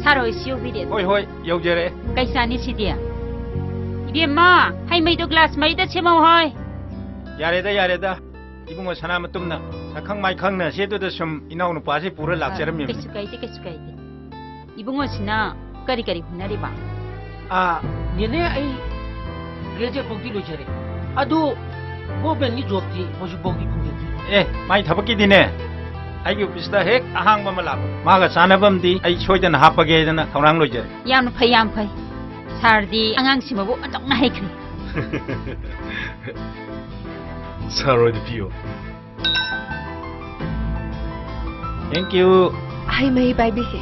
ꯁꯥꯔ ꯍꯣꯏꯁꯨ ꯌꯧꯕꯤꯔꯦ꯫ ꯍꯣꯏ, ꯍꯣꯏ, ꯌꯧꯖꯔꯛꯑꯦ꯫ ꯀꯩ ꯆꯥꯅꯤ ꯁꯤꯗꯤ? ꯏꯕꯦꯝꯃ, ꯍꯩ ꯃꯍꯤꯗꯣ ꯒ꯭ꯂꯥꯁ ꯃꯔꯤꯗ ꯁꯦꯝꯃꯧ ꯍꯣꯏ꯫ ꯌꯥꯔꯦꯗ, ꯌꯥꯔꯦꯗ꯫ ꯏꯕꯨꯡꯉꯣ ꯁꯅꯥꯃꯇꯨꯝꯅ ꯁꯛꯈꯪ ꯃꯥꯏꯈꯪꯅ ꯁꯤꯗꯨꯗ ꯁꯨꯝ ꯏꯅꯥꯎ ꯅꯨꯄꯥꯁꯤ ꯄꯨꯔ ꯂꯥꯛꯆꯔꯝꯃꯤꯕꯅꯤ꯫ ꯀꯩꯁꯨ ꯀꯥꯏꯗꯦ, ꯀꯩꯁꯨ ꯀꯥꯏꯗꯦ꯫ ꯏꯕꯨꯡꯉꯣꯁꯤꯅ ꯀꯔꯤ ꯀꯔꯤ ꯍꯣꯠꯅꯔꯤꯕ? ꯑꯥ, ꯅꯦꯅꯦ, ꯑꯩ ꯒ꯭ꯔꯦꯖꯨꯑꯦꯠ ꯐꯥꯎꯗꯤ ꯂꯣꯏꯖꯔꯦ꯫ ꯑꯗꯨ ꯒꯣꯔꯃꯦꯟꯒꯤ ꯖꯣꯕꯇꯤ ꯍꯧꯖꯤꯛ ꯐꯥꯎꯗꯤ ꯐꯪꯖꯗ꯭ꯔꯤ꯫ ꯑꯦ, ꯃꯥꯏ ꯊꯕꯛꯀꯤꯗꯤꯅꯦ, ꯑꯩꯒꯤ ꯑꯣꯐꯤꯁꯇ ꯍꯦꯛ ꯑꯍꯥꯡꯕ ꯑꯃ ꯂꯥꯛꯄ, ꯃꯥꯒ ꯆꯥꯟꯅꯕ ꯑꯃꯗꯤ ꯑꯩ ꯁꯣꯏꯗꯅ ꯍꯥꯞꯄꯒꯦꯗꯅ ꯊꯧꯔꯥꯡ ꯂꯣꯏꯖꯔꯦ꯫ ꯌꯥꯝꯅ ꯐꯩ, ꯌꯥꯝ ꯐꯩ꯫ ꯁꯥꯔꯗꯤ ꯑꯉꯥꯡꯁꯤꯃꯕꯨ ꯑꯣꯟꯊꯣꯛꯅ ꯍꯩꯈ꯭ꯔꯦ꯫ ꯁꯥꯔ ꯍꯣꯏꯗ ꯄꯤꯌꯣ꯫ Thank you. ꯍꯩ ꯃꯍꯤ ꯄꯥꯏꯕꯤꯁꯦ꯫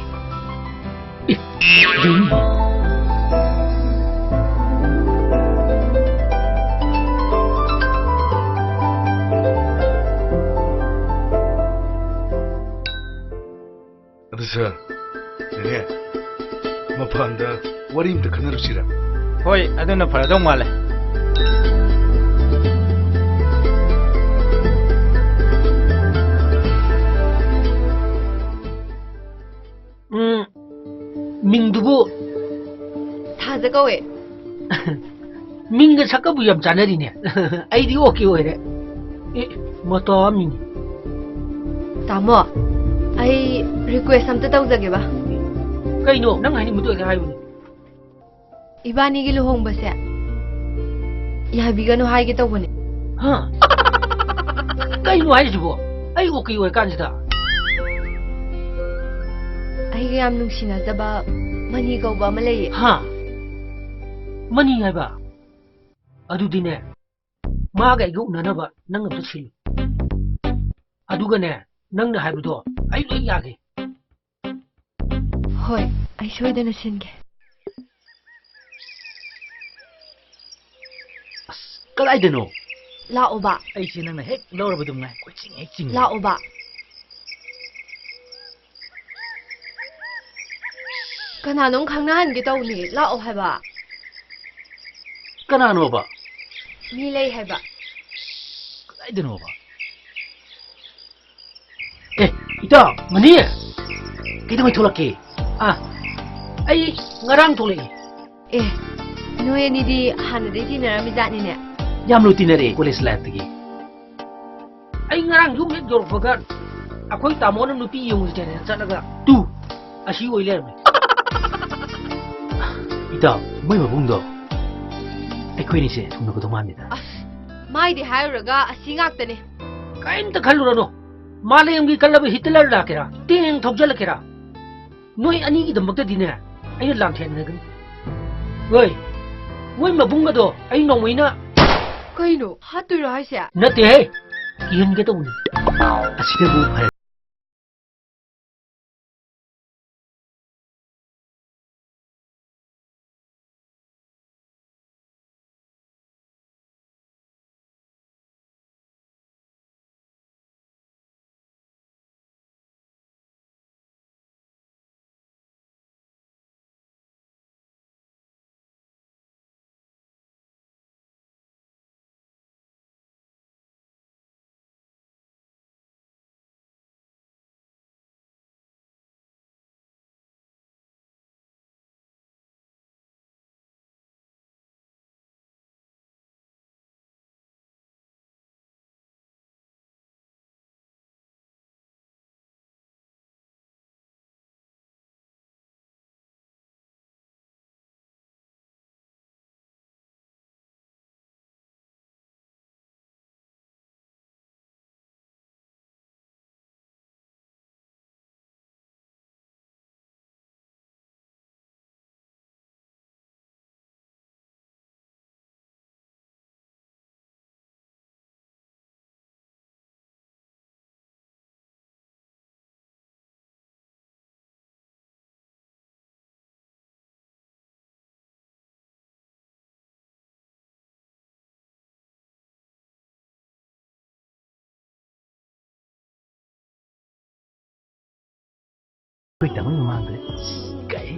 ꯑꯗꯨ ꯁꯥꯔ, ꯅꯦꯅꯦ, ꯃꯄꯥꯟꯗ ꯋꯥꯔꯤ ꯑꯝꯇ ꯈꯟꯅꯔꯨꯁꯤꯔ? ꯍꯣꯏ, ꯑꯗꯨꯅ ꯐꯔꯗꯧ ꯃꯥꯜꯂꯦ꯫ ꯎꯝ, ꯃꯤꯡꯗꯨꯕꯨ? ꯊꯥꯖ ꯀꯧꯋꯦ꯫ ꯃꯤꯡꯒ ꯁꯛꯀꯕꯨ ꯌꯥꯝ ꯆꯥꯟꯅꯔꯤꯅꯦ꯫ ꯑꯩꯗꯤ ꯑꯣꯀꯦ ꯑꯣꯏꯔꯦ꯫ ꯑꯦ, ꯃꯇꯥ ꯑꯃꯅꯤꯅꯦ꯫ ꯇꯥꯃꯣ, ꯑꯩ ꯔꯤꯀ꯭ꯋꯦꯁ ꯑꯝꯇ ꯇꯧꯖꯒꯦꯕ꯫ ꯀꯩꯅꯣ? ꯅꯪ ꯍꯥꯏꯅꯤꯡꯕꯗꯣ ꯍꯦꯛꯇ ꯍꯥꯏꯌꯨꯅꯦ꯫ ꯏꯕꯥꯅꯤꯒꯤ ꯂꯨꯍꯣꯡꯕꯁꯦ ꯌꯥꯕꯤꯒꯅꯨ ꯍꯥꯏꯒꯦ ꯇꯧꯕꯅꯦ꯫ ꯍꯥ? ꯀꯩꯅꯣ ꯍꯥꯏꯔꯤꯁꯤꯕꯣ? ꯑꯩ ꯑꯣꯀꯦ ꯑꯣꯏꯔꯀꯥꯟꯁꯤꯗ꯫ ꯑꯩꯒ ꯌꯥꯝ ꯅꯨꯡꯁꯤꯅꯖꯕ ꯃꯅꯤ ꯀꯧꯕ ꯑꯃ ꯂꯩꯌꯦ꯫ ꯍꯥ? ꯃꯅꯤ ꯍꯥꯏꯕ? ꯑꯗꯨꯗꯤꯅꯦ, ꯃꯥꯒ ꯑꯩꯒ ꯎꯅꯅꯕ ꯅꯪ ꯑꯝꯇ ꯁꯤꯜꯂꯨ꯫ ꯑꯗꯨꯒꯅꯦ, ꯅꯪꯅ ꯍꯥꯏꯕꯗꯣ ꯑꯩ ꯂꯣꯏ ꯌꯥꯒꯦ꯫ ꯍꯣꯏ, ꯑꯩ ꯁꯣꯏꯗꯅ ꯁꯤꯟꯒꯦ꯫ ꯑꯁ, ꯀꯗꯥꯏꯗꯅꯣ? ꯂꯥꯛꯑꯣꯕ꯫ ꯑꯩꯁꯦ ꯅꯪꯅ ꯍꯦꯛ ꯂꯧꯔꯕ ꯑꯗꯨꯝ ꯉꯥꯏ꯫ ꯀꯣꯏꯆꯤꯡ ꯍꯦꯛ ꯆꯤꯡꯉꯦ꯫ ꯂꯥꯛꯑꯣꯕ꯫ ꯀꯅꯥꯅꯣꯝ ꯈꯪꯅꯍꯟꯒꯦ ꯇꯧꯅꯤ꯫ ꯂꯥꯛꯑꯣ ꯍꯥꯏꯕ꯫ ꯀꯅꯥꯅꯣꯕ? ꯃꯤ ꯂꯩ ꯍꯥꯏꯕ꯫ ꯀꯗꯥꯏꯗꯅꯣꯕ? ꯑꯦ, ꯏꯇꯥꯎ, ꯃꯅꯤ! ꯀꯩꯗꯧꯉꯩ ꯊꯣꯛꯂꯛꯀꯦ? ꯑꯥ, ꯑꯩ ꯉꯔꯥꯡ ꯊꯣꯛꯂꯛꯑꯦ꯫ ꯑꯦ, ꯅꯣꯏ ꯑꯅꯤꯗꯤ ꯍꯥꯟꯅꯗꯩ ꯇꯤꯟꯅꯔꯝꯃꯤ ꯖꯥꯠꯅꯤꯅꯦ? ꯌꯥꯝ ꯂꯨ ꯇꯤꯟꯅꯔꯛꯑꯦ college lifeꯇꯒꯤ꯫ ꯑꯩ ꯉꯔꯥꯡ ꯌꯨꯝ ꯍꯦꯛ ꯌꯧꯔꯛꯄꯒ ꯑꯩꯈꯣꯏ ꯇꯥꯃꯣꯅ ꯅꯨꯄꯤ ꯌꯦꯡꯉꯨꯁꯦꯅ ꯆꯠꯂꯒ ꯇꯨ ꯑꯁꯤ ꯑꯣꯏ ꯂꯩꯔꯝꯃꯦ꯫ ꯏꯇꯥꯎ, ꯃꯣꯏ ꯃꯕꯨꯡꯗꯣ ꯑꯩꯈꯣꯏꯅꯤꯁꯦ ꯊꯨꯡꯅꯒꯗꯧ ꯃꯥꯟꯗꯦꯗ꯫ ꯑꯁ, ꯃꯥꯏꯗꯤ ꯍꯥꯏꯔꯨꯔꯒ ꯑꯁꯤ ꯉꯥꯛꯇꯅꯦ꯫ ꯀꯔꯤꯝꯇ ꯈꯜꯂꯨꯔꯅꯨ꯫ ꯃꯥꯂꯦꯝꯒꯤ ꯀꯜꯂꯕ ꯍꯤꯠꯂꯔ ꯂꯥꯛꯀꯦꯔꯥ, ꯇꯦꯡ ꯊꯧꯖꯜꯂꯛꯀꯦꯔꯥ, ꯅꯣꯏ ꯑꯅꯤꯒꯤꯗꯃꯛꯇꯗꯤꯅꯦ ꯑꯩꯅ ꯂꯥꯟꯊꯦꯡꯅꯒꯅꯤ꯫ ꯍꯣꯏ, ꯃꯣꯏ ꯃꯕꯨꯡ ꯑꯗꯣ ꯑꯩ ꯅꯣꯡꯃꯩꯅ ꯀꯩꯅꯣ, ꯍꯥꯠꯇꯣꯏꯔꯣ ꯍꯥꯏꯁꯦ? ꯅꯠꯇꯦꯍꯦ, ꯀꯤꯍꯟꯒꯦ ꯇꯧꯕꯅꯤ꯫ ꯑꯁꯤꯅꯕꯨ ꯐꯔꯦ꯫ ꯑꯩꯈꯣꯏ ꯇꯥꯃꯣꯒꯤ ꯃꯃꯥꯡꯗ ꯀꯩ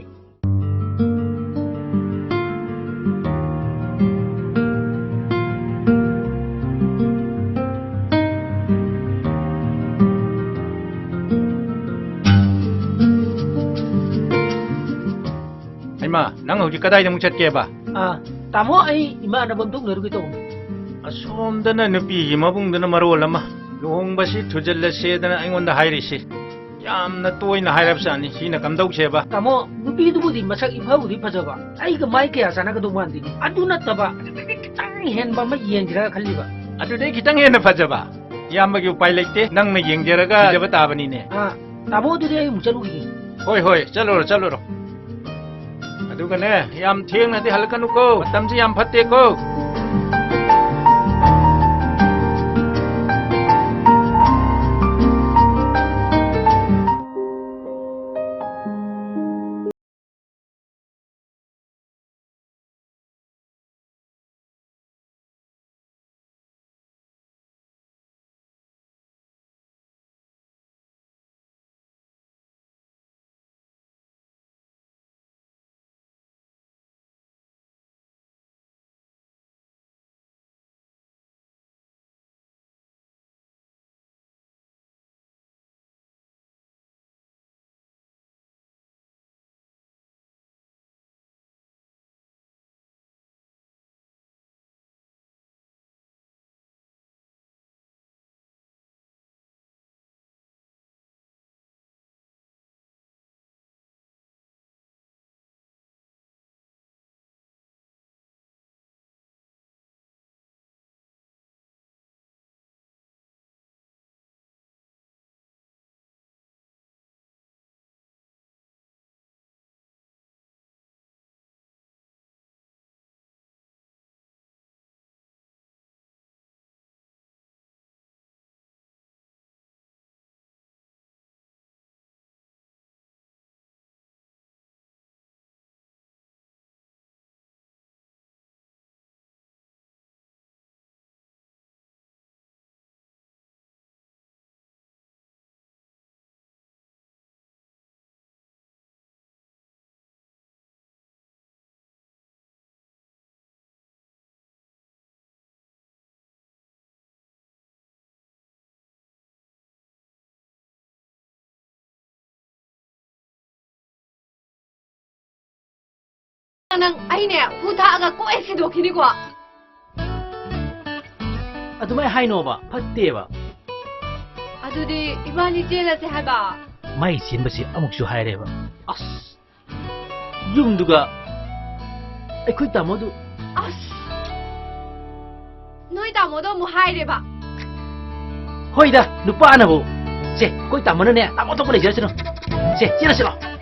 ꯍꯩꯃꯥ, ꯅꯪ ꯍꯧꯖꯤꯛ ꯀꯗꯥꯏꯗ ꯑꯃꯨꯛ ꯆꯠꯀꯦꯕ? ꯑꯥ, ꯇꯥꯃꯣ, ꯑꯩ ꯏꯃꯥꯟꯅꯕ ꯑꯃ ꯊꯣꯛꯅꯔꯨꯒꯦ ꯇꯧꯕꯅꯤ꯫ ꯑꯁꯣꯝꯗꯅ ꯅꯨꯄꯤꯒꯤ ꯃꯕꯨꯡꯗꯨꯅ ꯃꯔꯣꯜ ꯑꯃ ꯂꯨꯍꯣꯡꯕꯁꯤ ꯊꯨꯖꯤꯜꯂꯁꯦꯗꯅ ꯑꯩꯉꯣꯟꯗ ꯍꯥꯏꯔꯤꯁꯤ꯫ ꯌꯥꯝꯅ ꯇꯣꯏꯅ ꯍꯥꯏꯔꯕꯖꯥꯠꯅꯤ꯫ ꯁꯤꯅ ꯀꯝꯗꯧꯁꯦꯕ? ꯇꯥꯃꯣ, ꯅꯨꯄꯤꯗꯨꯕꯨꯗꯤ ꯃꯁꯛ ꯏꯐꯕꯨꯗꯤ ꯐꯖꯕ, ꯑꯩꯒ ꯃꯥꯏ ꯀꯌꯥ ꯆꯥꯟꯅꯒꯗꯧ ꯃꯥꯟꯗꯦꯅꯦ꯫ ꯑꯗꯨ ꯅꯠꯇꯕ, ꯑꯗꯨꯗꯒꯤ ꯈꯤꯇꯪ ꯍꯦꯟꯕ ꯑꯃ ꯌꯦꯡꯁꯤꯔꯥ ꯈꯜꯂꯤꯕ꯫ ꯑꯗꯨꯗꯩ ꯈꯤꯇꯪ ꯍꯦꯟꯅ ꯐꯖꯕ? ꯏꯌꯥꯝꯕꯒꯤ ꯎꯄꯥꯏ ꯂꯩꯇꯦ, ꯅꯪꯅ ꯌꯦꯡꯖꯔꯒ ꯄꯤꯖꯕ ꯇꯥꯕꯅꯤꯅꯦ꯫ ꯑꯥ, ꯇꯥꯃꯣ, ꯑꯗꯨꯗꯤ ꯑꯩ ꯑꯃꯨꯛ ꯆꯠꯂꯨꯈꯤꯒꯦ꯫ ꯍꯣꯏ, ꯍꯣꯏ, ꯆꯠꯂꯨꯔꯣ, ꯆꯠꯂꯨꯔꯣ꯫ ꯑꯗꯨꯒꯅꯦ, ꯌꯥꯝ ꯊꯦꯡꯅꯗꯤ ꯍꯜꯂꯛꯀꯅꯨꯀꯣ, ꯃꯇꯝꯁꯤ ꯌꯥꯝ ꯐꯠꯇꯦꯀꯣ꯫ ꯅꯪ ꯑꯩꯅꯦ ꯍꯨ ꯊꯥꯛꯑꯒ ꯀꯣꯛ ꯍꯦꯛ ꯁꯤꯗꯣꯛꯈꯤꯅꯤꯀꯣ꯫ ꯑꯗꯨꯃꯥꯏ ꯍꯥꯏꯅꯣꯕ, ꯐꯠꯇꯦꯕ꯫ ꯑꯗꯨꯗꯤ ꯏꯕꯥꯅꯤ ꯆꯦꯜꯂꯁꯦ ꯍꯥꯏꯕ꯫ ꯃꯥꯏ ꯆꯦꯟꯕꯁꯤ ꯑꯃꯨꯛꯁꯨ ꯍꯥꯏꯔꯦꯕ꯫ ꯑꯁ! ꯌꯨꯝꯗꯨꯒ ꯑꯩꯈꯣꯏ ꯇꯥꯃꯣꯗꯨ꯫ ꯑꯁ! ꯅꯣꯏ ꯇꯥꯃꯣꯗꯣ ꯑꯃꯨꯛ ꯍꯥꯏꯔꯦꯕ꯫ ꯍꯣꯏꯗ, ꯅꯨꯄꯥꯅꯕꯨ꯫ ꯁꯦ, ꯑꯩꯈꯣꯏ ꯇꯥꯃꯣꯅꯅꯦ, ꯇꯥꯃꯣ ꯊꯣꯛꯄ ꯂꯩꯖꯔꯁꯅꯨ꯫ ꯁꯦ, ꯆꯦꯜꯂꯁꯤ ꯂꯥꯛꯑꯣ꯫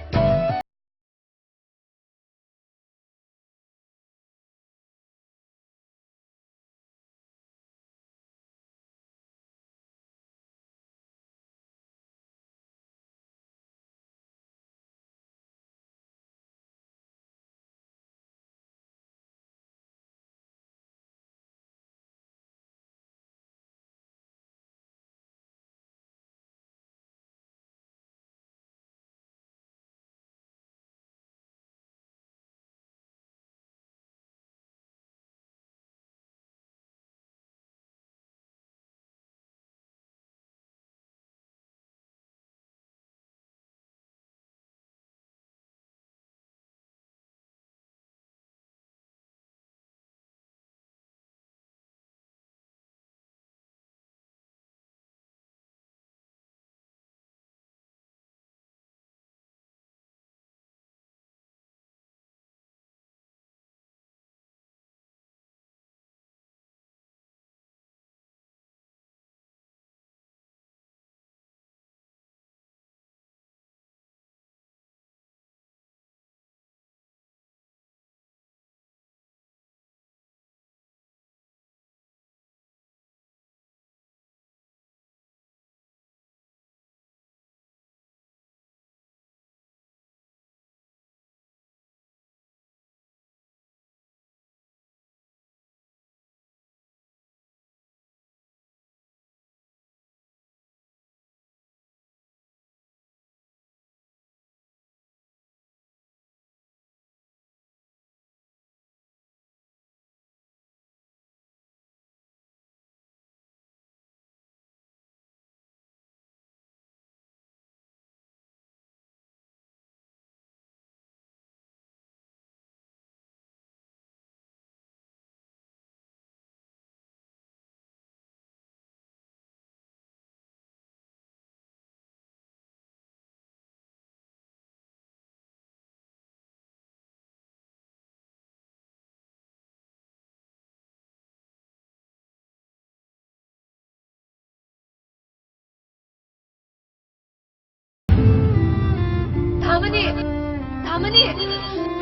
ꯃꯅꯤ,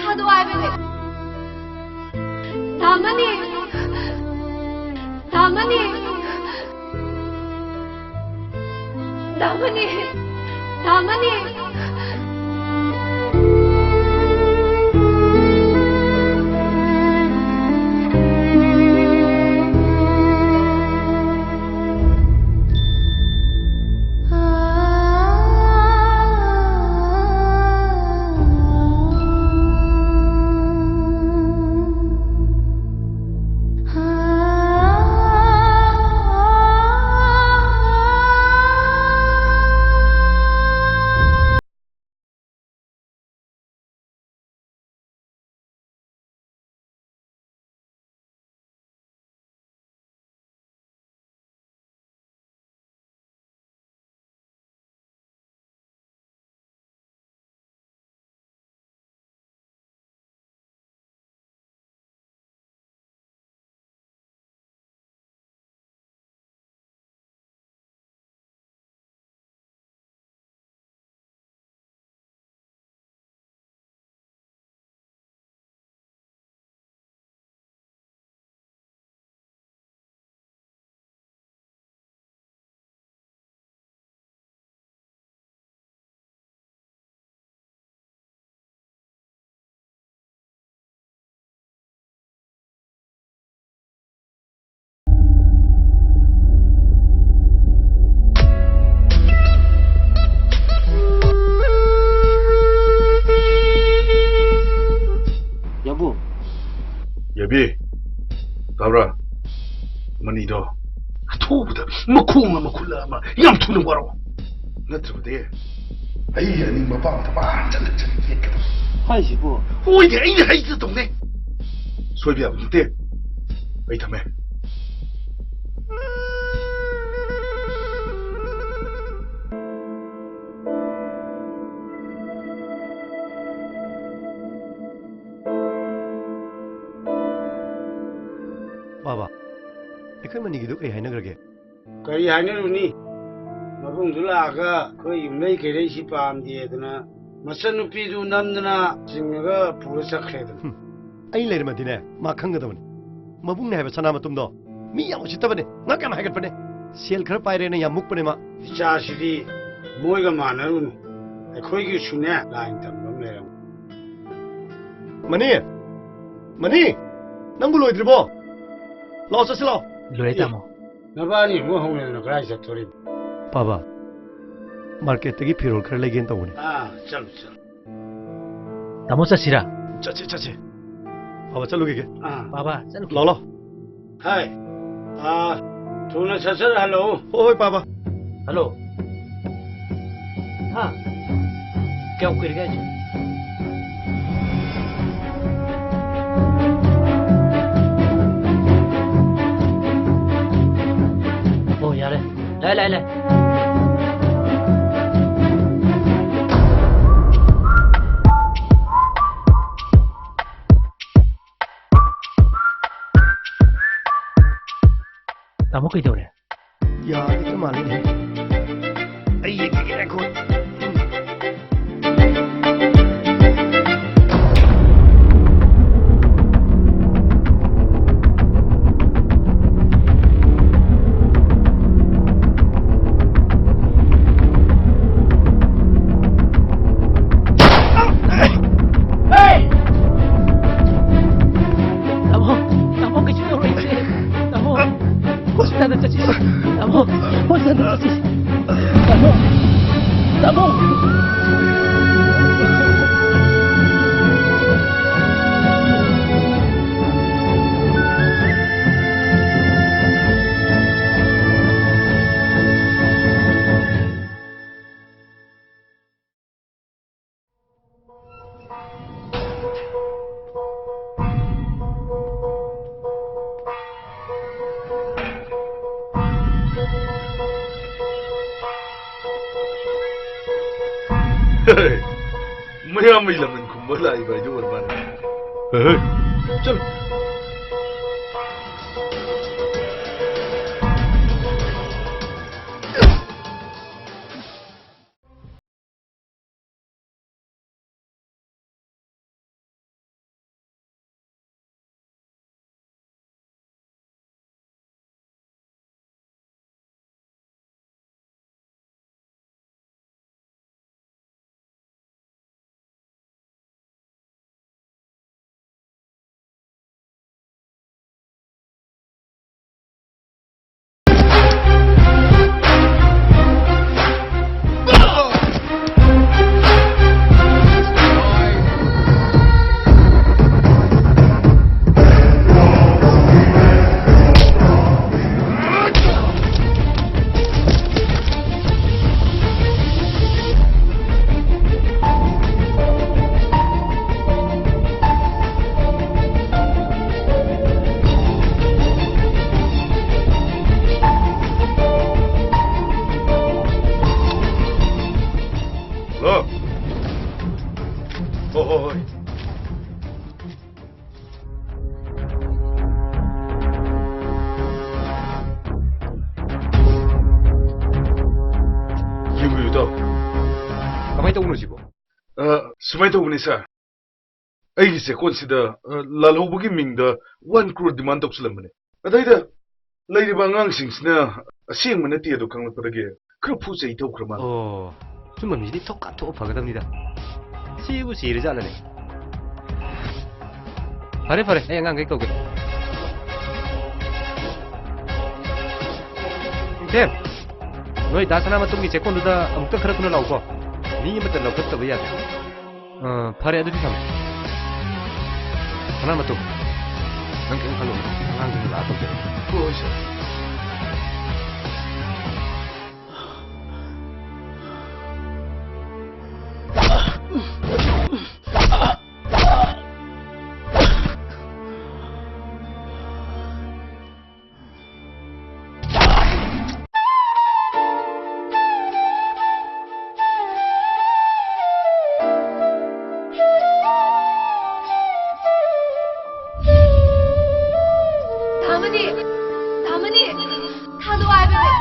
ꯊꯥꯗꯣꯛꯑꯣ ꯍꯥꯏꯕꯅꯦ꯫ ꯗꯥ ꯃꯅꯤ! ꯗꯥ ꯃꯅꯤ! ꯗꯥ ꯃꯅꯤ! ꯗꯥ ꯃꯅꯤ! ꯌꯥꯕꯨ꯫ ꯌꯥꯕꯤ, ꯇꯥꯕ꯭ꯔꯥ? ꯃꯅꯤꯗꯣ ꯑꯊꯨꯕꯗ ꯃꯈꯣꯡ ꯑꯃ ꯈꯨꯠꯂ ꯑꯃ ꯌꯥꯝ ꯊꯨꯅ ꯋꯥꯔꯛꯑꯣ꯫ ꯅꯠꯇ꯭ꯔꯕꯗꯤ ꯑꯩ ꯑꯅꯤꯡꯕ ꯄꯥꯝꯗꯕ ꯍꯟꯖꯟ ꯍꯟꯖꯟ ꯌꯦꯠꯀꯗꯕ꯫ ꯍꯥꯏꯁꯤꯕꯨ? ꯍꯣꯏꯅꯦ, ꯑꯩꯅ ꯍꯥꯏꯁꯤꯗ ꯇꯧꯅꯦ꯫ ꯁꯣꯏꯕ ꯌꯥꯕ ꯅꯠꯇꯦ꯫ ꯑꯩ ꯊꯝꯃꯦ꯫ ꯕꯥꯕꯥ, ꯑꯩꯈꯣꯏ ꯃꯅꯤꯒꯤꯗꯨ ꯀꯩ ꯍꯥꯏꯅꯈ꯭ꯔꯒꯦ? ꯀꯔꯤ ꯍꯥꯏꯅꯔꯨꯅꯤ? ꯃꯕꯨꯡꯗꯨ ꯂꯥꯛꯑꯒ ꯑꯩꯈꯣꯏ ꯌꯨꯝꯂꯩ ꯀꯩꯔꯩꯁꯤ ꯄꯥꯝꯗꯦꯗꯅ ꯃꯆꯟꯅꯨꯄꯤꯗꯨ ꯅꯝꯗꯅ ꯆꯤꯡꯉꯒ ꯄꯨꯔ ꯆꯠꯈ꯭ꯔꯦꯗꯅ꯫ ꯍꯨꯝ꯫ ꯑꯩ ꯂꯩꯔꯝꯃꯗꯤꯅꯦ, ꯃꯥ ꯈꯪꯒꯗꯕꯅꯤ꯫ ꯃꯕꯨꯡꯅꯦ ꯍꯥꯏꯕ ꯁꯅꯥ ꯃꯇꯨꯝꯗꯣ ꯃꯤ ꯌꯥꯝ ꯎꯁꯤꯠꯇꯕꯅꯦ, ꯉꯛ ꯌꯥꯝ ꯍꯥꯏꯒꯠꯄꯅꯦ꯫ ꯁꯦꯜ ꯈꯔ ꯄꯥꯏꯔꯦꯅ ꯌꯥꯝ ꯃꯨꯛꯄꯅꯦ ꯃꯥ꯫ ꯏꯆꯥꯁꯤꯗꯤ ꯃꯣꯏꯒ ꯃꯥꯟꯅꯔꯨꯅꯨ꯫ ꯑꯩꯈꯣꯏꯒꯤꯁꯨꯅꯦ ꯂꯥꯏꯟ ꯇꯝꯕ ꯑꯃ ꯂꯩꯔꯝꯒꯅꯤ꯫ ꯃꯅꯤ! ꯃꯅꯤ! ꯅꯪꯕꯨ ꯂꯣꯏꯗ꯭ꯔꯤꯕꯣ? ꯂꯥꯛꯑꯣ, ꯆꯠꯁꯤ ꯂꯥꯛꯑꯣ꯫ ꯂꯣꯏꯔꯦ, ꯑꯦ, ꯇꯥꯃꯣ꯫ ꯅꯕꯥꯅꯤ ꯑꯃꯨꯛ ꯍꯧꯅꯗꯅ ꯀꯗꯥꯏ ꯆꯠꯇꯣꯔꯤꯕ? ꯄꯥꯕ, ꯃꯥꯔꯀꯦꯠꯇꯒꯤ ꯐꯤꯔꯣꯜ ꯈꯔ ꯂꯩꯒꯦꯅ ꯇꯧꯕꯅꯦ꯫ ꯑꯥ, ꯆꯠꯂꯨ, ꯆꯠꯂꯨ꯫ ꯇꯥꯃꯣ, ꯆꯠꯁꯤꯔꯥ? ꯆꯠꯁꯤ, ꯆꯠꯁꯤ꯫ ꯄꯥꯕ, ꯆꯠꯂꯨꯈꯤꯒꯦ꯫ ꯑꯥ꯫ ꯄꯥꯕ, ꯆꯠꯂꯨꯈꯤꯒꯦ꯫ ꯂꯥꯛꯑꯣ, ꯂꯥꯛꯑꯣ꯫ ꯍꯥꯏ, ꯑꯥ, ꯊꯨꯅ ꯆꯠꯆꯔ ꯍꯜꯂꯛꯎ꯫ ꯍꯣꯏ, ꯍꯣꯏ, ꯄꯥꯕ꯫ ꯍꯜꯂꯣ꯫ ꯍꯥ? ꯀꯌꯥꯝ ꯀꯨꯏꯔꯒꯦ ꯍꯥꯏꯁꯦ? ꯑꯣ, ꯌꯥꯔꯦ꯫ ꯂꯥꯛꯑꯦ, ꯂꯥꯛꯑꯦ, ꯂꯥꯛꯑꯦ꯫ ꯇꯥꯃꯣ, ꯀꯩꯗꯧꯔꯦ? ꯌꯥꯒꯗꯕ ꯃꯥꯜꯂꯤꯅꯦ꯫ ꯑꯩ ꯌꯦꯡꯈꯤꯒꯦ, ꯉꯥꯏꯈꯣ꯫ ꯇꯥꯃꯣ, ꯇꯥꯃꯣ, ꯀꯩꯁꯨ ꯇꯧꯔꯣꯏꯁꯦ꯫ ꯇꯥꯃꯣ, ꯍꯣꯁꯄꯤꯇꯥꯜꯗ ꯆꯠꯁꯤ꯫ ꯇꯥꯃꯣ, ꯍꯣꯁꯄꯤꯇꯥꯜꯗ ꯆꯠꯁꯤ꯫ ꯇꯥꯃꯣ, ꯇꯥꯃꯣ꯫ ꯃꯌꯥꯝꯕꯩ ꯂꯃꯟ ꯈꯨꯝꯕ ꯂꯥꯛꯏꯕ ꯍꯥꯏꯗꯨ ꯑꯣꯏꯔ ꯃꯥꯜꯂꯦ꯫ ꯍꯦ, ꯍꯦ꯫ ꯆꯠꯂꯨ꯫ ꯍꯣꯏ, ꯍꯣꯏ꯫ ꯌꯦꯡꯕꯤꯌꯨ, ꯏꯇꯥꯎ꯫ ꯀꯃꯥꯏꯅ ꯇꯧꯕꯅꯣ ꯁꯤꯕꯣ? ꯑ, ꯁꯨꯃꯥꯏꯅ ꯇꯧꯕꯅꯤ, ꯁꯥꯔ꯫ ꯑꯩꯒꯤ ꯆꯦꯛꯀꯣꯟꯁꯤꯗ, ꯑ, ꯂꯥꯜꯍꯧꯕꯒꯤ ꯃꯤꯡꯗ one crore demand ꯇꯧꯁꯤꯜꯂꯝꯕꯅꯦ꯫ ꯑꯗꯩꯗ ꯂꯩꯔꯤꯕ ꯑꯉꯥꯡꯁꯤꯡꯁꯤꯅ ꯑꯁꯦꯡꯕ ꯅꯠꯇꯦ ꯑꯗꯨ ꯈꯪꯂꯛꯄꯗꯒꯤ ꯈꯔ ꯐꯨ ꯆꯩ ꯇꯧꯈ꯭ꯔ ꯃꯥꯜꯂꯦ꯫ ꯑꯣ, ꯁꯨꯝꯕ ꯃꯤꯁꯤꯗꯤ ꯊꯣꯛ ꯀꯥꯞꯊꯣꯛꯑ ꯐꯒꯗꯕꯅꯤꯗ꯫ ꯁꯤꯕꯨ ꯁꯤꯔꯖꯥꯠꯂꯅꯦ꯫ ꯐꯔꯦ, ꯐꯔꯦ, ꯑꯩ ꯑꯉꯥꯡꯈꯩ ꯀꯧꯒꯦ꯫ ꯁꯦꯝ, ꯅꯣꯏ ꯗꯥ ꯁꯅꯥꯃꯇꯣꯝꯒꯤ ꯆꯦꯛꯀꯣꯟꯗꯨꯗ ꯑꯃꯨꯛꯇ ꯈꯔ ꯊꯨꯅ ꯂꯥꯛꯎꯀꯣ꯫ ꯃꯤ ꯑꯃꯠꯇ ꯂꯧꯈꯠꯇꯕ ꯌꯥꯗꯦ꯫ ꯑ, ꯐꯔꯦ, ꯑꯗꯨꯗꯤ ꯊꯝꯃꯦ꯫ ꯁꯅꯥꯃꯇꯣꯝ, ꯅꯪ ꯀꯩꯝ ꯈꯜꯂꯨꯅꯨ꯫ ꯑꯉꯥꯡꯁꯤꯡꯗꯣ ꯂꯥꯛꯑ ꯇꯧꯖꯔꯒꯦ꯫ ꯍꯣꯏ, ꯁꯥꯔ꯫ ꯙꯃꯅꯤ! ꯙꯃꯅꯤ! ꯊꯥꯗꯣꯛꯑꯣ ꯍꯥꯏꯕꯅꯦ!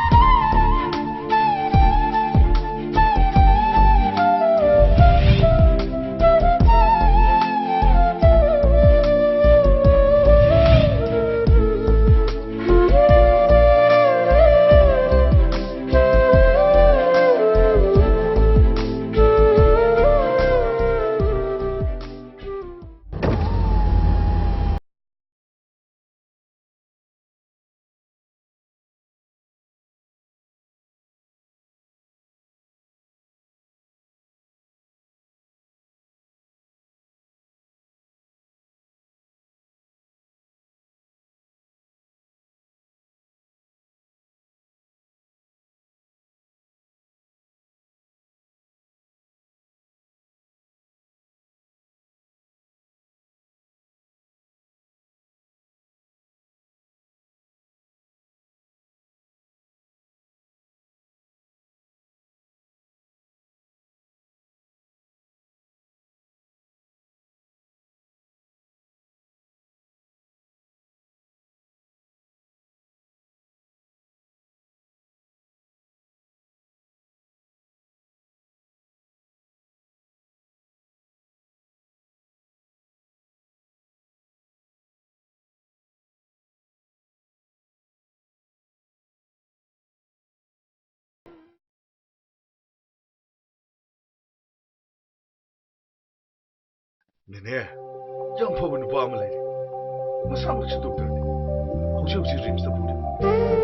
ꯅꯦꯅꯦ, ꯌꯥꯝ ꯐꯕ ꯅꯨꯄꯥ ꯑꯃ ꯂꯩꯔꯦ꯫ ꯃꯁꯥꯃꯛꯁꯨ ꯗꯣꯛꯇꯔꯅꯤ꯫ ꯍꯧꯖꯤꯛ ꯍꯧꯖꯤꯛ ꯔꯤꯝꯁꯇ ꯄꯨꯔꯤ꯫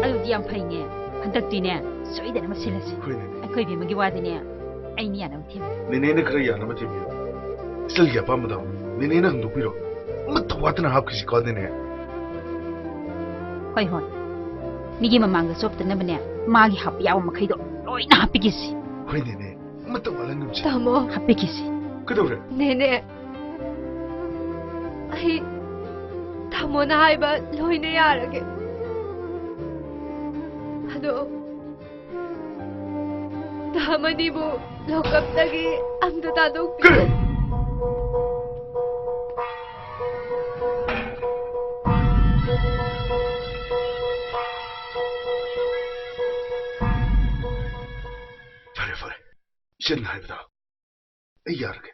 ꯑꯗꯨꯗꯤ ꯌꯥꯝ ꯐꯩꯅꯦ꯫ ꯍꯟꯗꯛꯇꯤꯅꯦ, ꯁꯣꯏꯗꯅ ꯑꯃ ꯁꯤꯜꯂꯁꯤ꯫ ꯍꯣꯏ, ꯅꯦꯅꯦ꯫ ꯑꯩꯈꯣꯏ ꯏꯕꯦꯝꯃꯒꯤ ꯋꯥꯗꯤꯅꯦ, ꯑꯩꯅ ꯌꯥꯅꯕ ꯊꯦꯝ꯫ ꯅꯦꯅꯦꯅ ꯈꯔ ꯌꯥꯅꯕ ꯊꯦꯝꯕꯤꯌꯨ꯫ ꯏꯆꯜꯒꯤ ꯑꯄꯥꯝꯕꯗꯣ ꯅꯦꯅꯦꯅ ꯍꯪꯗꯣꯛꯄꯤꯔꯣ꯫ ꯑꯃꯠꯇ ꯋꯥꯠꯇꯅ ꯍꯥꯞꯈꯤꯁꯤꯀꯣ, ꯅꯦꯅꯦ꯫ ꯍꯣꯏ, ꯍꯣꯏ꯫ ꯃꯤꯒꯤ ꯃꯃꯥꯡꯗ ꯆꯣꯞꯇꯅꯕꯅꯦ, ꯃꯥꯒꯤ ꯍꯥꯞꯄ ꯌꯥꯕ ꯃꯈꯩꯗꯣ ꯂꯣꯏꯅ ꯍꯥꯞꯄꯤꯒꯦꯁꯤ꯫ ꯍꯣꯏ, ꯅꯦꯅꯦ꯫ ꯑꯃꯠꯇ ꯋꯥꯠꯍꯟꯒꯨꯝꯁꯤ꯫ ꯇꯥꯃꯣ꯫ ꯍꯥꯞꯄꯤꯒꯦꯁꯤ꯫ ꯀꯩꯗꯧꯔꯦ? ꯅꯦꯅꯦ, ꯑꯩ ꯇꯥꯃꯣꯅ ꯍꯥꯏꯕ ꯂꯣꯏꯅ ꯌꯥꯔꯒꯦ꯫ ꯑꯗꯣ ꯗꯥ ꯃꯅꯤꯕꯨ ꯂꯣꯀꯞꯇꯒꯤ ꯑꯝꯇ ꯊꯥꯗꯣꯛꯄꯤꯌꯨ꯫ ꯀꯔꯤ? ꯐꯔꯦ, ꯐꯔꯦ꯫ ꯏꯆꯟꯅ ꯍꯥꯏꯕꯗꯣ ꯑꯩ ꯌꯥꯔꯒꯦ꯫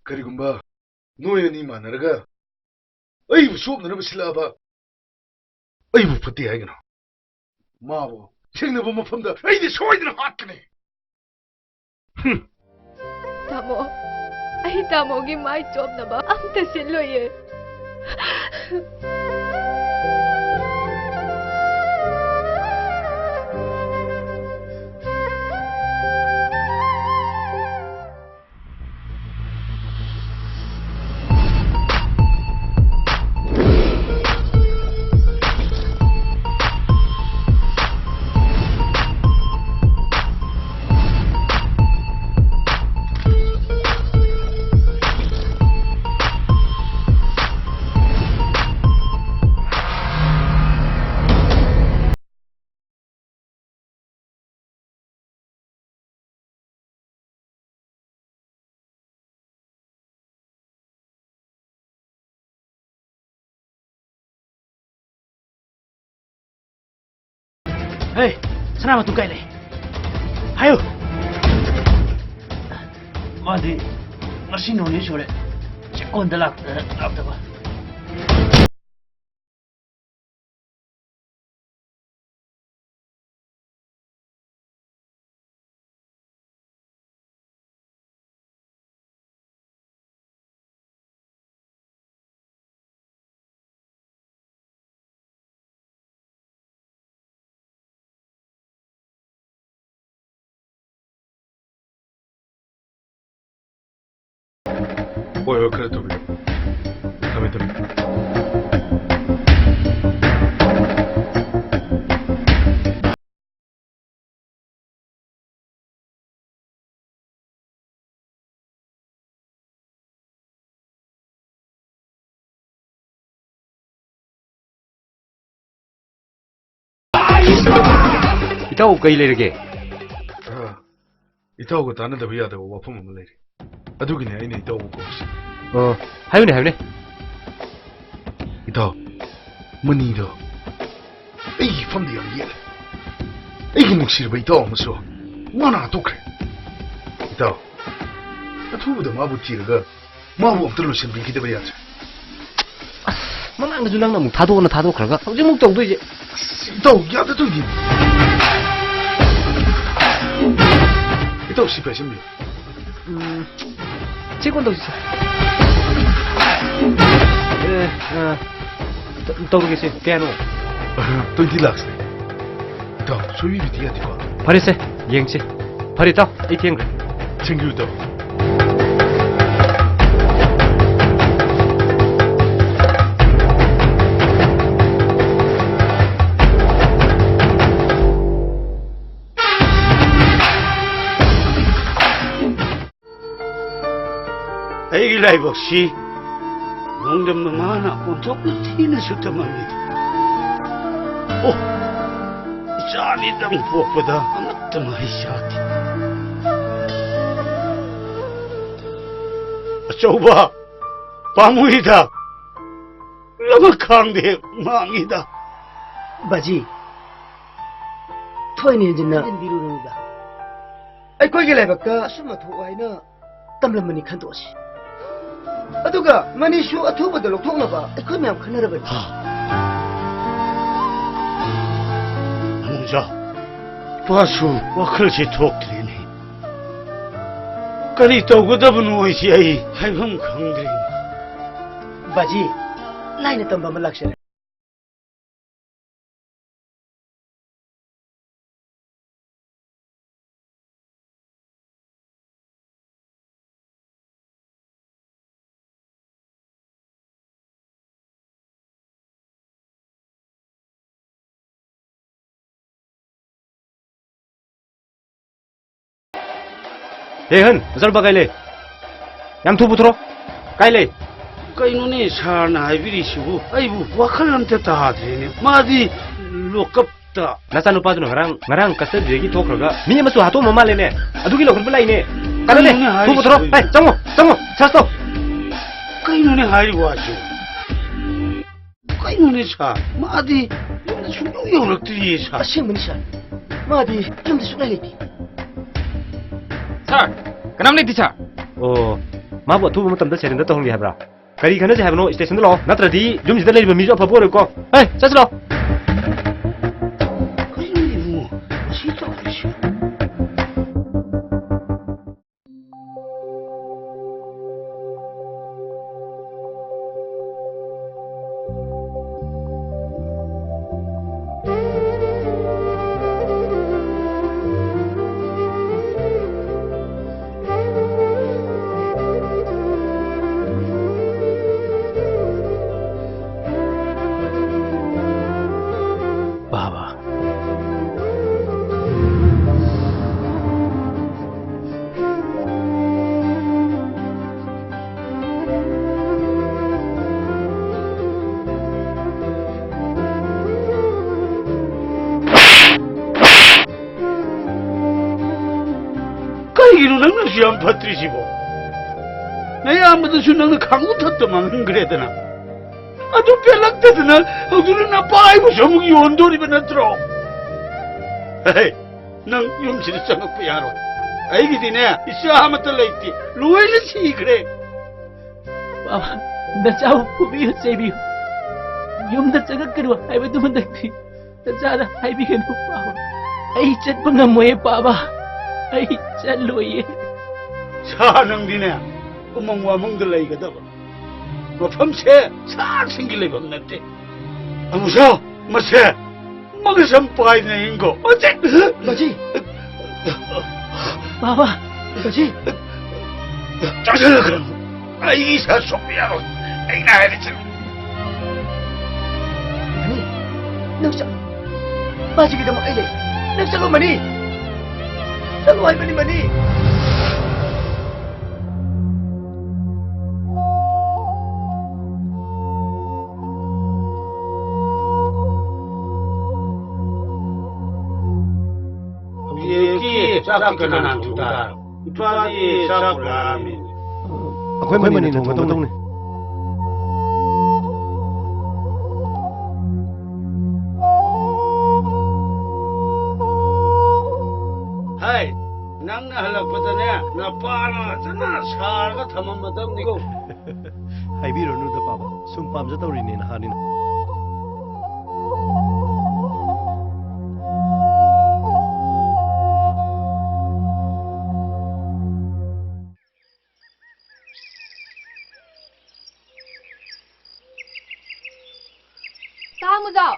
ꯀꯔꯤꯒꯨꯝꯕ ꯅꯣꯏ ꯑꯅꯤ ꯃꯥꯟꯅꯔꯒ ꯑꯩꯕꯨ ꯆꯣꯞꯅꯅꯕ ꯁꯤꯜꯂꯛꯑꯕ, ꯑꯩꯕꯨ ꯐꯠꯇꯦ ꯍꯥꯏꯒꯅꯨ꯫ ꯃꯥꯕꯨ ꯊꯦꯡꯅꯕ ꯃꯐꯝꯗ ꯑꯩꯗꯤ ꯁꯣꯏꯗꯅ ꯍꯥꯠꯀꯅꯤ꯫ ꯍꯨꯝ꯫ ꯇꯥꯃꯣ, ꯑꯩ ꯇꯥꯃꯣꯒꯤ ꯃꯥꯏ ꯆꯣꯞꯅꯕ ꯑꯝꯇ ꯁꯤꯜꯂꯣꯏꯌꯦ꯫ ꯍꯦ, ꯁꯅꯥ ꯃꯇꯨꯝ ꯀꯥꯏ ꯂꯩ? ꯍꯥꯏꯌꯨ꯫ ꯃꯥꯗꯤ ꯉꯁꯤ ꯅꯣꯡ ꯅꯤꯅꯤ ꯁꯨꯔꯦ ꯆꯦꯛꯀꯣꯟꯗ ꯂꯥꯛꯇ-, ꯂꯥꯛꯇꯕ꯫ ꯍꯣꯏ, ꯍꯣꯏ, ꯈꯔ ꯊꯨꯕꯤꯔꯣ꯫ ꯊꯝꯃꯦ, ꯊꯝꯃꯦ꯫ ꯏꯇꯥꯎ, ꯀꯩ ꯂꯩꯔꯒꯦ? ꯑ, ꯏꯇꯥꯎꯒ ꯇꯥꯟꯅꯗꯕ ꯌꯥꯗꯕ ꯋꯥꯐꯝ ꯑꯃ ꯂꯩꯔꯦ꯫ ꯑꯗꯨꯒꯤꯅꯦ ꯑꯩꯅ ꯏꯇꯥꯎꯕꯨ ꯀꯧꯔꯤꯁꯦ꯫ ꯑꯣ, ꯍꯥꯏꯌꯨꯅꯦ, ꯍꯥꯏꯌꯨꯅꯦ꯫ ꯏꯇꯥꯎ, ꯃꯅꯤꯗꯣ ꯑꯩꯒꯤ ꯏꯐꯝꯗ ꯌꯥꯝ ꯌꯦꯠꯂꯦ꯫ ꯑꯩꯒꯤ ꯅꯨꯡꯁꯤꯔꯕ ꯏꯇꯥꯎ ꯑꯃꯁꯨ ꯃꯥꯅ ꯍꯥꯠꯇꯣꯛꯈ꯭ꯔꯦ꯫ ꯏꯇꯥꯎ, ꯑꯊꯨꯕꯗ ꯃꯥꯕꯨ ꯊꯤꯔꯒ ꯃꯥꯕꯨ ꯑꯝꯇ ꯂꯣꯏꯁꯤꯟꯕꯤꯈꯤꯗꯕ ꯌꯥꯗ꯭ꯔꯦ꯫ ꯑꯁ, ꯃꯃꯥꯡꯗꯁꯨ ꯅꯪꯅ ꯑꯃꯨꯛ ꯊꯥꯗꯣꯛꯑꯣꯅ ꯊꯥꯗꯣꯛꯈ꯭ꯔꯒ ꯍꯧꯖꯤꯛꯃꯨꯛ ꯇꯧꯗꯣꯏꯁꯦ꯫ ꯑꯁ, ꯏꯇꯥꯎ, ꯌꯥꯗꯗꯣꯏꯅꯤ꯫ ꯏꯇꯥꯎ, ꯁꯤ ꯄꯥꯏꯁꯤꯟꯕꯤꯌꯨ꯫ ꯎꯝ, ꯁꯤ ꯀꯣꯟ ꯇꯧꯁꯤꯁꯦ꯫ ꯑꯦ, ꯑ, ꯇ-, ꯇꯧꯔꯒꯦꯁꯦ꯫ ꯀꯌꯥꯅꯣ? Twenty lakhsꯅꯦ꯫ ꯏꯇꯥꯎ, ꯁꯣꯏꯕꯤꯕꯗꯤ ꯌꯥꯗꯦꯀꯣ꯫ ꯐꯔꯦꯁꯦ, ꯌꯦꯡꯁꯤ꯫ ꯐꯔꯦ, ꯏꯇꯥꯎ, ꯑꯩ ꯊꯦꯡꯈ꯭ꯔꯦ꯫ ꯊꯦꯡꯕꯤꯌꯨ, ꯏꯇꯥꯎ꯫ ꯑꯩꯒꯤ ꯂꯥꯏꯕꯛꯁꯤ ꯅꯣꯡꯗꯝ ꯃꯃꯥꯅ ꯑꯣꯟꯊꯣꯛꯅ ꯊꯤꯅꯁꯨ ꯇꯝꯃꯝꯃꯤ꯫ ꯑꯣ, ꯏꯆꯥ ꯑꯅꯤꯗꯪ ꯄꯣꯛꯄꯗ ꯑꯃꯠꯇ ꯃꯍꯩ ꯆꯥꯗꯦ꯫ ꯑꯆꯧꯕ, ꯄꯥꯝꯃꯨꯏꯗ, ꯂꯃꯛ ꯈꯥꯡꯗꯦ, ꯃꯥꯡꯉꯤꯗ꯫ ꯕꯥꯖꯤ, ꯊꯣꯏꯅ ꯍꯦꯟꯖꯤꯟꯅ ꯈꯟꯖꯤꯟꯕꯤꯔꯨꯅꯨꯗ꯫ ꯑꯩꯈꯣꯏꯒꯤ ꯂꯥꯏꯕꯛꯇ ꯑꯁꯨꯝꯅ ꯊꯣꯛꯑꯣ ꯍꯥꯏꯅ ꯇꯝꯂꯝꯕꯅꯤ ꯈꯟꯗꯣꯛꯑꯁꯤ꯫ ꯑꯗꯨꯒ ꯃꯅꯤꯁꯨ ꯑꯊꯨꯕꯗ ꯂꯧꯊꯣꯛꯅꯕ ꯑꯩꯈꯣꯏ ꯃꯌꯥꯝ ꯈꯟꯅꯔꯕꯅꯤ꯫ ꯍꯥ? ꯃꯅꯨꯡꯖꯥ, ꯏꯄꯥꯁꯨ ꯋꯥꯈꯜꯁꯦ ꯊꯣꯛꯇ꯭ꯔꯦꯅꯦ꯫ ꯀꯔꯤ ꯇꯧꯒꯗꯕꯅꯣ ꯑꯩꯁꯦ ꯑꯩ ꯍꯥꯏꯐꯝ ꯈꯪꯗ꯭ꯔꯦꯅꯦ꯫ ꯕꯥꯖꯤ, ꯂꯥꯏꯅ ꯇꯝꯕ ꯑꯃ ꯂꯥꯛꯆꯔꯦ꯫ ꯍꯦ ꯍꯟ, ꯅꯆꯥꯅꯨꯄꯥ ꯀꯥꯏ ꯂꯩ? ꯌꯥꯝ ꯊꯨ ꯄꯨꯊꯣꯔꯛꯑꯣ꯫ ꯀꯥꯏ ꯂꯩ? ꯀꯩꯅꯣꯅꯦ ꯁꯥꯔꯅ ꯍꯥꯏꯕꯤꯔꯤꯁꯤꯕꯨ? ꯑꯩꯕꯨ ꯋꯥꯈꯜ ꯑꯝꯇ ꯇꯥꯗ꯭ꯔꯦꯅꯦ꯫ ꯃꯥꯗꯤ ꯂꯣꯀꯞꯇ꯫ ꯅꯆꯥꯅꯨꯄꯥꯗꯨꯅ ꯉꯔꯥꯡ, ꯉꯔꯥꯡ custody-ꯗꯒꯤ ꯊꯣꯛꯈ꯭ꯔꯒ ꯃꯤ ꯑꯃꯁꯨ ꯍꯥꯠꯇꯣꯛꯑꯝꯕ ꯃꯥꯜꯂꯦꯅꯦ꯫ ꯑꯗꯨꯒꯤ ꯂꯧꯈꯠꯄ ꯂꯥꯛꯏꯅꯦ꯫ ꯀꯥꯟꯅꯗꯦ꯫ ꯀꯩꯅꯣꯅꯦ ꯊꯨ ꯄꯨꯊꯣꯔꯛꯑꯣ꯫ ꯍꯥꯏꯔꯤꯁꯤꯕꯨ? ꯍꯦ, ꯆꯪꯉꯣ, ꯆꯪꯉꯣ, search ꯇꯧ꯫ ꯀꯩꯅꯣꯅꯦ ꯍꯥꯏꯔꯤꯕ ꯍꯥꯏꯁꯤꯕꯨ? ꯀꯩꯅꯣꯅꯦ ꯁꯥꯔ? ꯃꯥꯗꯤ ꯌꯨꯝꯗ ꯁꯨꯡꯌꯧ ꯌꯧꯔꯛꯇ꯭ꯔꯤꯌꯦ ꯁꯥꯔ꯫ ꯑꯁꯦꯡꯕꯅꯤ ꯁꯥꯔ, ꯃꯥꯗꯤ ꯌꯨꯝꯗ ꯁꯨꯡꯂꯩ ꯂꯩꯇꯦ꯫ ꯁꯥꯔ, ꯀꯅꯥꯝ ꯂꯩꯇꯦ ꯁꯥꯔ꯫ ꯑꯣ, ꯃꯥꯕꯨ ꯑꯊꯨꯕ ꯃꯇꯝꯗ surrender ꯇꯧꯍꯟꯒꯦ ꯍꯥꯏꯕ꯭ꯔꯥ? ꯀꯔꯤ ꯈꯟꯅꯁꯦ ꯍꯥꯏꯕꯅꯣ? Station-ꯗ ꯂꯥꯛꯑꯣ, ꯅꯠꯇ꯭ꯔꯗꯤ ꯌꯨꯝꯁꯤꯗ ꯂꯩꯔꯤꯕ ꯃꯤꯁꯨ ꯑꯐꯕ ꯑꯣꯏꯔꯣꯏꯀꯣ꯫ ꯍꯦ, ꯆꯠꯁꯤ ꯂꯥꯛꯑꯣ꯫ ꯀꯩꯅꯣ ꯏꯕꯨꯡꯉꯣ, ꯃꯁꯤ ꯇꯧꯔꯤꯁꯤ? ꯕꯥꯕꯥ꯫ ꯀꯩꯒꯤꯅꯣ ꯅꯪꯅ ꯑꯁꯨꯛ ꯌꯥꯝ ꯐꯠꯇ꯭ꯔꯤꯁꯤꯕꯣ? ꯅꯌꯥꯝꯕꯗꯁꯨ ꯅꯪꯅ ꯈꯥꯡꯕ ꯊꯛꯇ ꯃꯥꯡꯍꯟꯈ꯭ꯔꯦꯗꯅ꯫ ꯑꯗꯨ ꯄꯦꯜꯂꯛꯇꯗꯅ ꯍꯧꯖꯤꯛꯅ ꯅꯄꯥ ꯑꯩꯕꯨꯁꯨ ꯑꯃꯨꯛ ꯌꯣꯟꯗꯣꯔꯤꯕ ꯅꯠꯇ꯭ꯔꯣ? ꯍꯦ, ꯅꯪ ꯌꯨꯝꯁꯤꯗ ꯆꯪꯉꯛꯄ ꯌꯥꯔꯣꯏ꯫ ꯑꯩꯒꯤꯗꯤꯅꯦ, ꯏꯆꯥ ꯑꯃꯠꯇ ꯂꯩꯇꯦ, ꯂꯣꯏꯅ ꯁꯤꯈ꯭ꯔꯦ꯫ ꯕꯥꯕꯥ, ꯅꯆꯥꯕꯨ ꯐꯨꯕꯤꯌꯨ, ꯆꯩꯕꯤꯌꯨ, ꯌꯨꯝꯗ ꯆꯪꯉꯛꯀꯅꯨ ꯍꯥꯏꯕꯗꯨꯃꯛꯇꯤ ꯅꯆꯥꯗ ꯍꯥꯏꯕꯤꯒꯅꯨ, ꯕꯥꯕꯥ꯫ ꯑꯩ ꯆꯠꯄ ꯉꯝꯃꯣꯏꯌꯦ, ꯕꯥꯕꯥ, ꯑꯩ ꯆꯠꯂꯣꯏꯌꯦ꯫ ꯁꯥ, ꯅꯪꯗꯤꯅꯦ, ꯎꯃꯪ ꯋꯥꯃꯪꯗ ꯂꯩꯒꯗꯕ꯫ ꯃꯐꯝꯁꯦ ꯁꯥꯁꯤꯡꯒꯤ ꯂꯩꯐꯝ ꯅꯠꯇꯦ꯫ ꯑꯃꯨꯁꯥ, ꯃꯁꯦ ꯃꯒꯁꯝ ꯄꯥꯏꯗꯅ ꯏꯪꯒꯣ꯫ ꯃꯁꯤ! ꯃꯁꯤ! ꯕꯥꯕꯥ! ꯃꯁꯤ! ꯆꯪꯁꯤꯜꯂꯛꯀꯅꯨ꯫ ꯑꯩ ꯏꯁꯥ ꯁꯣꯛꯄ ꯌꯥꯔꯣꯏ꯫ ꯑꯩꯅ ꯍꯥꯏꯔꯤꯁꯤꯅꯤ꯫ ꯃꯅꯤ, ꯅꯪ ꯆꯠꯂꯣ꯫ ꯃꯥꯁꯤꯒꯤꯗꯃꯛ ꯑꯩ ꯂꯩ꯫ ꯅꯪ ꯆꯠꯂꯣ, ꯃꯅꯤ꯫ ꯆꯠꯂꯣ ꯍꯥꯏꯕꯅꯤ, ꯃꯅꯤ꯫ ꯆꯥꯛꯇꯤ ꯀꯅꯥꯅ ꯊꯣꯡ ꯇꯥꯔꯕ? ꯏꯄꯥꯗꯤ ꯆꯥꯛ ꯄꯨꯔꯛꯑꯃꯤ꯫ ꯑꯩꯈꯣꯏ ꯃꯅꯤꯅ ꯊꯣꯡꯒꯗꯧꯅꯤ꯫ ꯍꯥꯏ, ꯅꯪꯅ ꯍꯜꯂꯛꯄꯗꯅꯦ, ꯅꯄꯥꯅ ꯐꯖꯅ ꯁꯥꯔꯒ ꯊꯝꯃꯝꯃꯗꯕꯅꯤꯀꯣ꯫ ꯍꯥꯏꯕꯤꯔꯨꯅꯨꯗ, ꯄꯥꯕ꯫ ꯁꯨꯝ ꯄꯥꯝꯖ ꯇꯧꯔꯤꯅꯦ, ꯅꯍꯥꯅꯤꯅ꯫ ꯇꯥ ꯃꯨꯖꯥꯎ,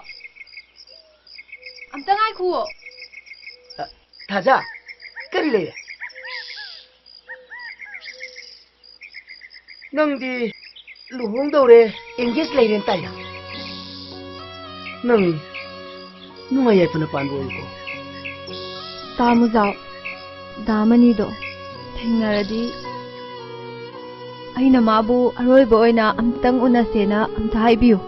ꯑꯝꯇ ꯉꯥꯏꯈꯨꯑꯣ꯫ ꯑ, ꯊꯥꯖ, ꯀꯔꯤ ꯂꯩꯔꯦ? ꯅꯪꯗꯤ ꯂꯨꯍꯣꯡꯗꯧꯔꯦ, engage ꯂꯩꯔꯦꯅ ꯇꯥꯏꯗ꯫ ꯅꯪ ꯅꯨꯡꯉꯥꯏ ꯌꯥꯏꯐꯅ ꯄꯥꯟꯕ ꯑꯣꯏꯌꯨꯀꯣ꯫ ꯇꯥ ꯃꯨꯖꯥꯎ, ꯗꯥ ꯃꯅꯤꯗꯣ ꯊꯦꯡꯅꯔꯗꯤ ꯑꯩꯅ ꯃꯥꯕꯨ ꯑꯔꯣꯏꯕ ꯑꯣꯏꯅ ꯑꯝꯇꯪ ꯎꯅꯁꯦꯅ ꯑꯝꯇ ꯍꯥꯏꯕꯤꯌꯨ꯫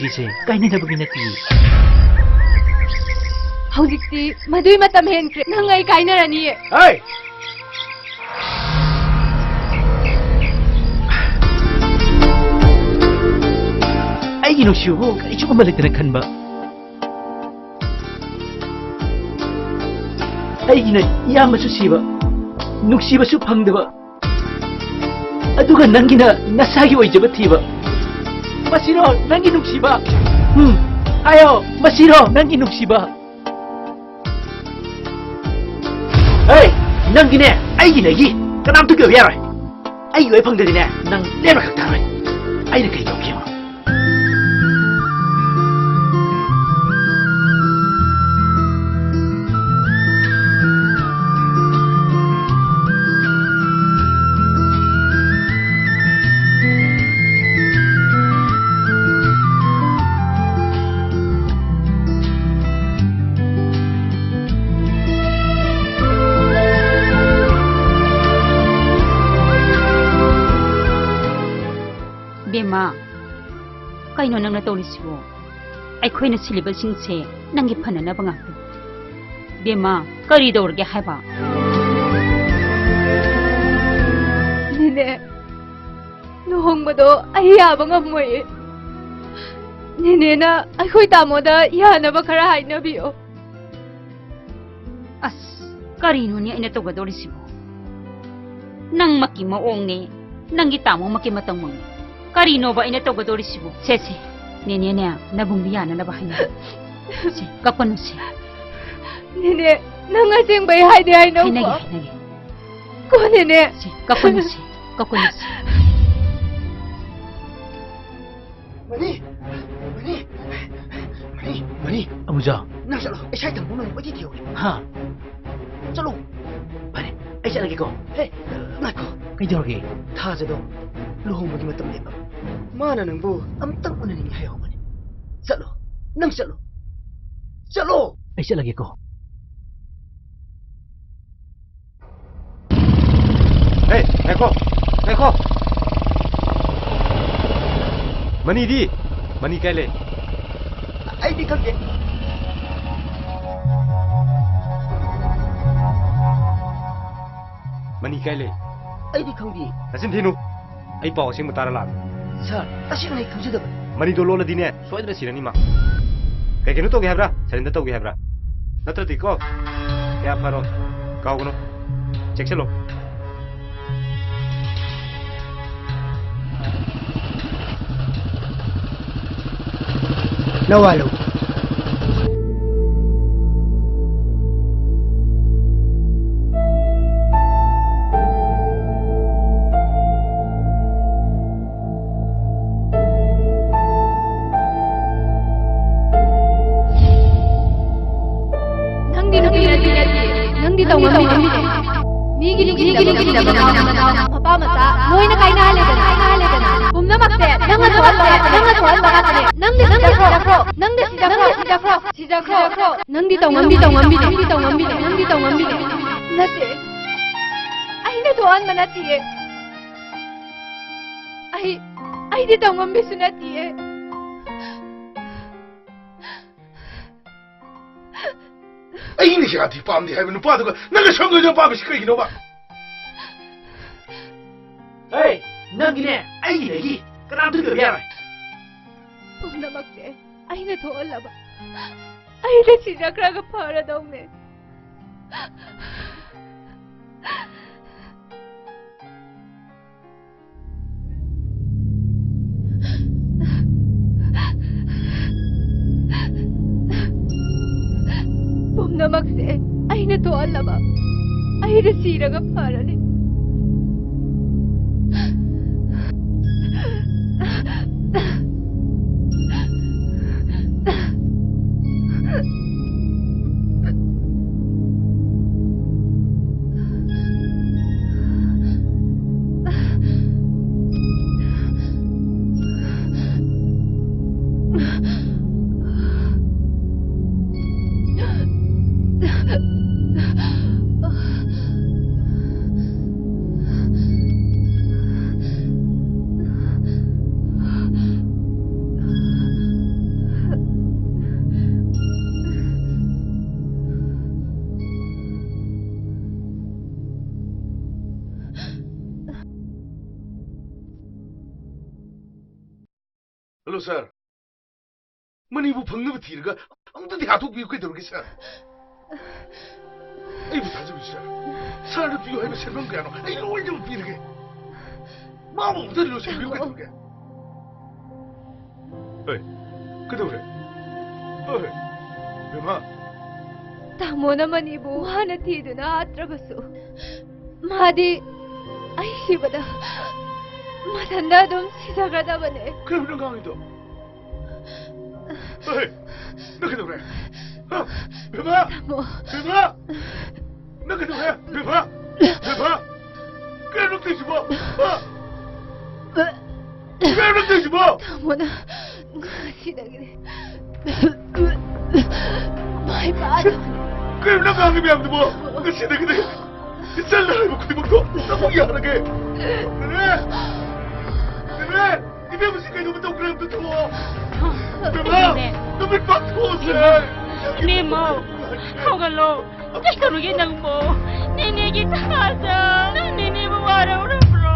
ꯁꯤꯁꯦ ꯀꯥꯏꯅꯅꯕꯒꯤ ꯅꯠꯇꯦ꯫ ꯍꯧꯖꯤꯛꯇꯤ ꯃꯗꯨꯏ ꯃꯇꯝ ꯍꯦꯟꯈ꯭ꯔꯦ꯫ ꯅꯪ ꯑꯩ ꯀꯥꯏꯅꯔꯅꯤꯌꯦ꯫ ꯍꯩ! ꯑꯩꯒꯤ ꯅꯨꯡꯁꯤꯕꯕꯨ ꯀꯔꯤꯁꯨ ꯑꯃ ꯂꯩꯇꯅ ꯈꯟꯕ, ꯑꯩꯒꯤꯅ ꯏꯌꯥꯝꯕꯁꯨ ꯁꯤꯕ, ꯅꯨꯡꯁꯤꯕꯁꯨ ꯐꯪꯗꯕ, ꯑꯗꯨꯒ ꯅꯪꯒꯤꯅ ꯅꯁꯥꯒꯤ ꯑꯣꯏꯖꯕ ꯊꯤꯕ꯫ ꯃꯁꯤꯔꯣ ꯅꯪꯒꯤ ꯅꯨꯡꯁꯤꯕ? ꯎꯝ, ꯍꯥꯏꯌꯣ, ꯃꯁꯤꯔꯣ ꯅꯪꯒꯤ ꯅꯨꯡꯁꯤꯕ? ꯍꯦ, ꯅꯪꯒꯤꯅꯦ, ꯑꯩꯒꯤ ꯂꯩꯒꯤ ꯀꯅꯥꯝꯇꯒꯤ ꯑꯣꯏꯕ ꯌꯥꯔꯣꯏ꯫ ꯑꯩꯒꯤ ꯑꯣꯏ ꯐꯪꯗ꯭ꯔꯗꯤꯅꯦ, ꯅꯪ ꯂꯦꯝꯅ ꯈꯛ ꯊꯥꯔꯣꯏ꯫ ꯑꯩꯅ ꯀꯩ ꯇꯧꯒꯦ ꯌꯦꯡꯉꯣ꯫ ꯕꯦꯝꯃ, ꯀꯩꯅꯣ ꯅꯪꯅ ꯇꯧꯔꯤꯁꯤꯕꯣ? ꯑꯩꯈꯣꯏꯅ ꯁꯤꯜꯂꯤꯕꯁꯤꯡꯁꯦ ꯅꯪꯒꯤ ꯐꯅꯅꯕ ꯉꯥꯛꯇꯅꯤ꯫ ꯕꯦꯝꯃ, ꯀꯔꯤ ꯇꯧꯔꯒꯦ ꯍꯥꯏꯕ? ꯅꯦꯅꯦ, ꯂꯨꯍꯣꯡꯕꯗꯣ ꯑꯩ ꯌꯥꯕ ꯉꯝꯃꯣꯏꯌꯦ꯫ ꯅꯦꯅꯦꯅ ꯑꯩꯈꯣꯏ ꯇꯥꯃꯣꯗ ꯌꯥꯅꯕ ꯈꯔ ꯍꯥꯏꯅꯕꯤꯌꯣ꯫ ꯑꯁ, ꯀꯔꯤꯅꯣꯅꯦ ꯑꯩꯅ ꯇꯧꯒꯗꯧꯔꯤꯁꯤꯕꯣ? ꯅꯪꯃꯛꯀꯤ ꯃꯑꯣꯡꯅꯦ, ꯅꯪꯒꯤ ꯇꯥꯃꯣꯃꯛꯀꯤ ꯃꯇꯧꯃꯛꯅꯦ꯫ ꯀꯔꯤꯅꯣꯕ ꯑꯩꯅ ꯇꯧꯒꯗꯧꯔꯤꯁꯤꯕꯣ? ꯁꯦ, ꯁꯦ, ꯅꯦꯅꯦꯅꯦ, ꯅꯕꯨꯡꯗꯤ ꯌꯥꯅꯅꯕ ꯍꯥꯏꯅꯔꯣ꯫ ꯁꯦ, ꯀꯞꯀꯅꯨꯁꯦ꯫ ꯅꯦꯅꯦ, ꯅꯪ ꯑꯁꯦꯡꯕꯩ ꯍꯥꯏꯗꯤ ꯍꯥꯏꯅꯧꯀꯣ꯫ ꯍꯥꯏꯅꯒꯦ, ꯍꯥꯏꯅꯒꯦ꯫ ꯀꯣ ꯅꯦꯅꯦ? ꯁꯦ, ꯀꯞꯀꯅꯨꯁꯦ, ꯀꯞꯀꯅꯨꯁꯦ꯫ ꯃꯅꯤ! ꯃꯅꯤ! ꯃꯅꯤ! ꯃꯅꯤ! ꯑꯃꯨꯖꯥ! ꯅꯪ ꯆꯠꯂꯣ, ꯑꯩ ꯁ꯭ꯋꯥꯏ ꯊꯝꯕ ꯃꯅꯨꯡ ꯀꯣꯏꯊꯤ ꯊꯤꯍꯧꯒꯦ꯫ ꯍꯥ? ꯆꯠꯂꯣ! ꯐꯔꯦ, ꯑꯩ ꯆꯠꯂꯒꯦꯀꯣ꯫ ꯍꯦ, ꯉꯥꯏꯈꯣ꯫ ꯀꯩꯗꯧꯔꯒꯦ? ꯊꯥꯖꯗꯣ ꯂꯨꯍꯣꯡꯕꯒꯤ ꯃꯇꯝ ꯂꯦꯞꯄꯕ꯫ ꯃꯥꯅ ꯅꯪꯕꯨ ꯑꯝꯇꯪ ꯎꯅꯅꯤꯡꯉꯤ ꯍꯥꯏꯍꯧꯕꯅꯤ꯫ ꯆꯠꯂꯣ, ꯅꯪ ꯆꯠꯂꯣ꯫ ꯆꯠꯂꯣ! ꯑꯩ ꯆꯠꯂꯒꯦꯀꯣ꯫ ꯍꯦ, ꯉꯥꯏꯈꯣ, ꯉꯥꯏꯈꯣ꯫ ꯃꯅꯤꯗꯤ? ꯃꯅꯤ ꯀꯥꯏ ꯂꯩ? ꯑꯩꯗꯤ ꯈꯪꯗꯦ꯫ ꯃꯅꯤ ꯀꯥꯏ ꯂꯩ? ꯑꯩꯗꯤ ꯈꯪꯗꯦ꯫ ꯅꯆꯤꯟ ꯊꯤꯅꯨ꯫ ꯑꯩ ꯄꯥꯎ ꯑꯁꯦꯡꯕ ꯇꯥꯔ ꯂꯥꯛꯑꯒꯦ꯫ ꯁꯥꯔ, ꯇꯁꯦꯡꯅ ꯑꯩ ꯈꯪꯖꯗꯕꯅꯤ꯫ ꯃꯅꯤꯗꯣ ꯂꯣꯠꯂꯗꯤꯅꯦ, ꯁꯣꯏꯗꯅ ꯁꯤꯔꯅꯤ ꯃꯥ꯫ ꯀꯩ ꯀꯩꯅꯣ ꯇꯧꯒꯦ ꯍꯥꯏꯕ꯭ꯔꯥ? ꯁꯔꯦꯟꯗꯔ ꯇꯧꯒꯦ ꯍꯥꯏꯕ꯭ꯔꯥ? ꯅꯠꯇ꯭ꯔꯗꯤꯀꯣ, ꯀꯌꯥ ꯐꯔꯣꯏ꯫ ꯀꯥꯎꯒꯅꯨ꯫ ꯆꯦꯛꯁꯤꯜꯂꯣ꯫ ꯂꯧ ꯍꯥꯏ, ꯂꯧ꯫ ꯅꯪꯗꯤ ꯅꯨꯄꯤ ꯅꯠꯇꯦ, ꯅꯠꯇꯦ꯫ ꯅꯪꯗꯤ ꯇꯧꯉꯝꯕꯤꯅꯦ꯫ ꯃꯤꯒꯤ ꯅꯨꯡꯁꯤꯅꯕ ꯃꯅꯥꯎ, ꯃꯄꯥ ꯃꯆꯥ ꯂꯣꯏꯅ ꯀꯥꯏꯅꯍꯜꯂꯦꯗꯅ, ꯀꯥꯏꯅꯍꯜꯂꯦꯗꯅ꯫ ꯄꯨꯝꯅꯃꯛꯁꯦ ꯅꯪꯅ ꯊꯣꯛꯍꯟꯕ ꯉꯥꯛꯇꯅꯦ, ꯅꯪꯅ ꯊꯣꯛꯍꯟꯕ ꯉꯥꯛꯇꯅꯦ꯫ ꯅꯪꯗꯤ, ꯅꯪꯗꯤ ꯁꯤꯖꯈ꯭ꯔꯣ, ꯅꯪꯗꯤ ꯁꯤꯖꯈ꯭ꯔꯣ, ꯁꯤꯖꯈ꯭ꯔꯣ, ꯁꯤꯖꯈ꯭ꯔꯣ꯫ ꯅꯪꯗꯤ ꯇꯧꯉꯝꯕꯤ, ꯇꯧꯉꯝꯕꯤꯅꯦ, ꯅꯪꯗꯤ ꯇꯧꯉꯝꯕꯤꯅꯦ, ꯅꯪꯗꯤ ꯇꯧꯉꯝꯕꯤꯅꯦ꯫ ꯅꯠꯇꯦ, ꯑꯩꯅ ꯊꯣꯛꯍꯟꯕ ꯅꯠꯇꯤꯌꯦ꯫ ꯑꯩ, ꯑꯩꯗꯤ ꯇꯧꯉꯝꯕꯤꯁꯨ ꯅꯠꯇꯤꯌꯦ꯫ ꯑꯩꯅ ꯌꯥꯗꯦ ꯄꯥꯝꯗꯦ ꯍꯥꯏꯕ ꯅꯨꯄꯥꯗꯨꯒ ꯅꯪꯅ ꯁꯝꯗꯣꯏꯗꯣ ꯄꯥꯝꯃꯤꯁꯤ ꯀꯩꯒꯤꯅꯣꯕ? ꯍꯦ, ꯅꯪꯒꯤꯅꯦ ꯑꯩꯒꯤꯗꯒꯤ ꯀꯅꯥꯝꯇ ꯀꯩꯗꯧꯕ ꯌꯥꯔꯣꯏ꯫ ꯄꯨꯝꯅꯃꯛꯁꯦ ꯑꯩꯅ ꯊꯣꯛꯍꯜꯂꯕ꯫ ꯑꯩꯅ ꯁꯤꯖꯈ꯭ꯔꯒ ꯐꯔꯗꯧꯅꯦ꯫ ꯄꯨꯝꯅꯃꯛꯁꯦ ꯑꯩꯅ ꯊꯣꯛꯍꯜꯂꯕ꯫ ꯑꯩꯅ ꯁꯤꯔꯒ ꯐꯔꯅꯤ꯫ ꯍꯜꯂꯣ, ꯁꯥꯔ꯫ ꯃꯅꯤꯕꯨ ꯐꯪꯅꯕ ꯊꯤꯔꯒ ꯑꯃꯨꯛꯇꯗꯤ ꯍꯥꯠꯇꯣꯛꯄꯤꯌꯨ꯫ ꯀꯩꯗꯧꯔꯒꯦ, ꯁꯥꯔ? ꯑꯩꯕꯨ ꯊꯥꯖꯕꯤꯌꯨ, ꯁꯥꯔ꯫ ꯁꯥꯔꯅ ꯄꯤꯌꯨ ꯍꯥꯏꯕ ꯁꯦꯟꯐꯝ ꯀꯌꯥꯅꯣ ꯑꯩ ꯂꯣꯏꯅꯃꯛ ꯄꯤꯔꯒꯦ꯫ ꯃꯥꯕꯨ ꯑꯃꯨꯛꯇ ꯂꯣꯏꯁꯤꯟꯕꯤꯌꯨ꯫ ꯇꯥꯃꯣ꯫ ꯀꯩꯗꯧꯔꯒꯦ? ꯍꯦ, ꯀꯩꯗꯧꯔꯦ? ꯍꯦ, ꯕꯦꯝꯃ꯫ ꯇꯥꯃꯣꯅ ꯃꯅꯤꯕꯨ ꯋꯥꯅ ꯊꯤꯗꯨꯅ ꯍꯥꯠꯇ꯭ꯔꯕꯁꯨ, ꯃꯥꯗꯤ ꯑꯩ ꯁꯤꯕꯗ ꯃꯊꯟꯇ ꯑꯗꯨꯝ ꯁꯤꯖꯈ꯭ꯔꯗꯕꯅꯦ꯫ ꯀꯔꯤꯅꯣ ꯉꯥꯡꯉꯤꯗꯣ? ꯍꯦ, ꯅꯪ ꯀꯩꯗꯧꯔꯦ? ꯍꯥ? ꯕꯦꯝꯃ! ꯇꯥꯃꯣ꯫ ꯕꯦꯝꯃ! ꯅꯪ ꯀꯩꯗꯧꯔꯦ? ꯕꯦꯝꯃ! ꯕꯦꯝꯃ! ꯀꯩꯅꯣ ꯅꯪ ꯇꯧꯔꯤꯁꯤꯕꯣ? ꯍꯥ? ꯀꯩꯅꯣ ꯅꯪ ꯇꯧꯔꯤꯁꯤꯕꯣ? ꯇꯥꯃꯣꯅ ꯉꯁꯤꯗꯒꯤꯗꯤ ꯃꯥꯏ ꯄꯥꯛꯑꯗꯕꯅꯤ꯫ ꯀꯩꯅꯣ ꯅꯪ ꯉꯥꯡꯉꯤ ꯃꯌꯥꯝꯗꯨꯕꯣ? ꯉꯁꯤꯗꯒꯤꯗꯤ ꯏꯆꯜꯅ ꯍꯥꯏꯕ ꯈꯨꯗꯤꯡꯃꯛꯇꯣ ꯅꯃꯛ ꯌꯥꯔꯒꯦ꯫ ꯅꯦꯅꯦ! ꯅꯦꯅꯦ! ꯏꯕꯦꯝꯃꯁꯤ ꯀꯩꯅꯣꯝꯃ ꯇꯧꯈ꯭ꯔꯦ, ꯑꯝꯇ ꯊꯣꯛꯑꯣ꯫ ꯏꯕꯦꯝꯃ! ꯅꯦꯅꯦ! ꯅꯨꯃꯤꯠ ꯄꯥꯡꯊꯣꯛꯑꯣꯁꯦ! ꯏꯕꯦꯝꯃ! ꯍꯧꯒꯠꯂꯣ! ꯀꯩꯗꯧꯔꯒꯦ ꯅꯪꯕꯣ? ꯅꯦꯅꯦꯒꯤ ꯊꯥꯖ! ꯅꯪ ꯅꯦꯅꯦꯕꯨ ꯋꯥꯔꯧꯔꯕ꯭ꯔꯣ?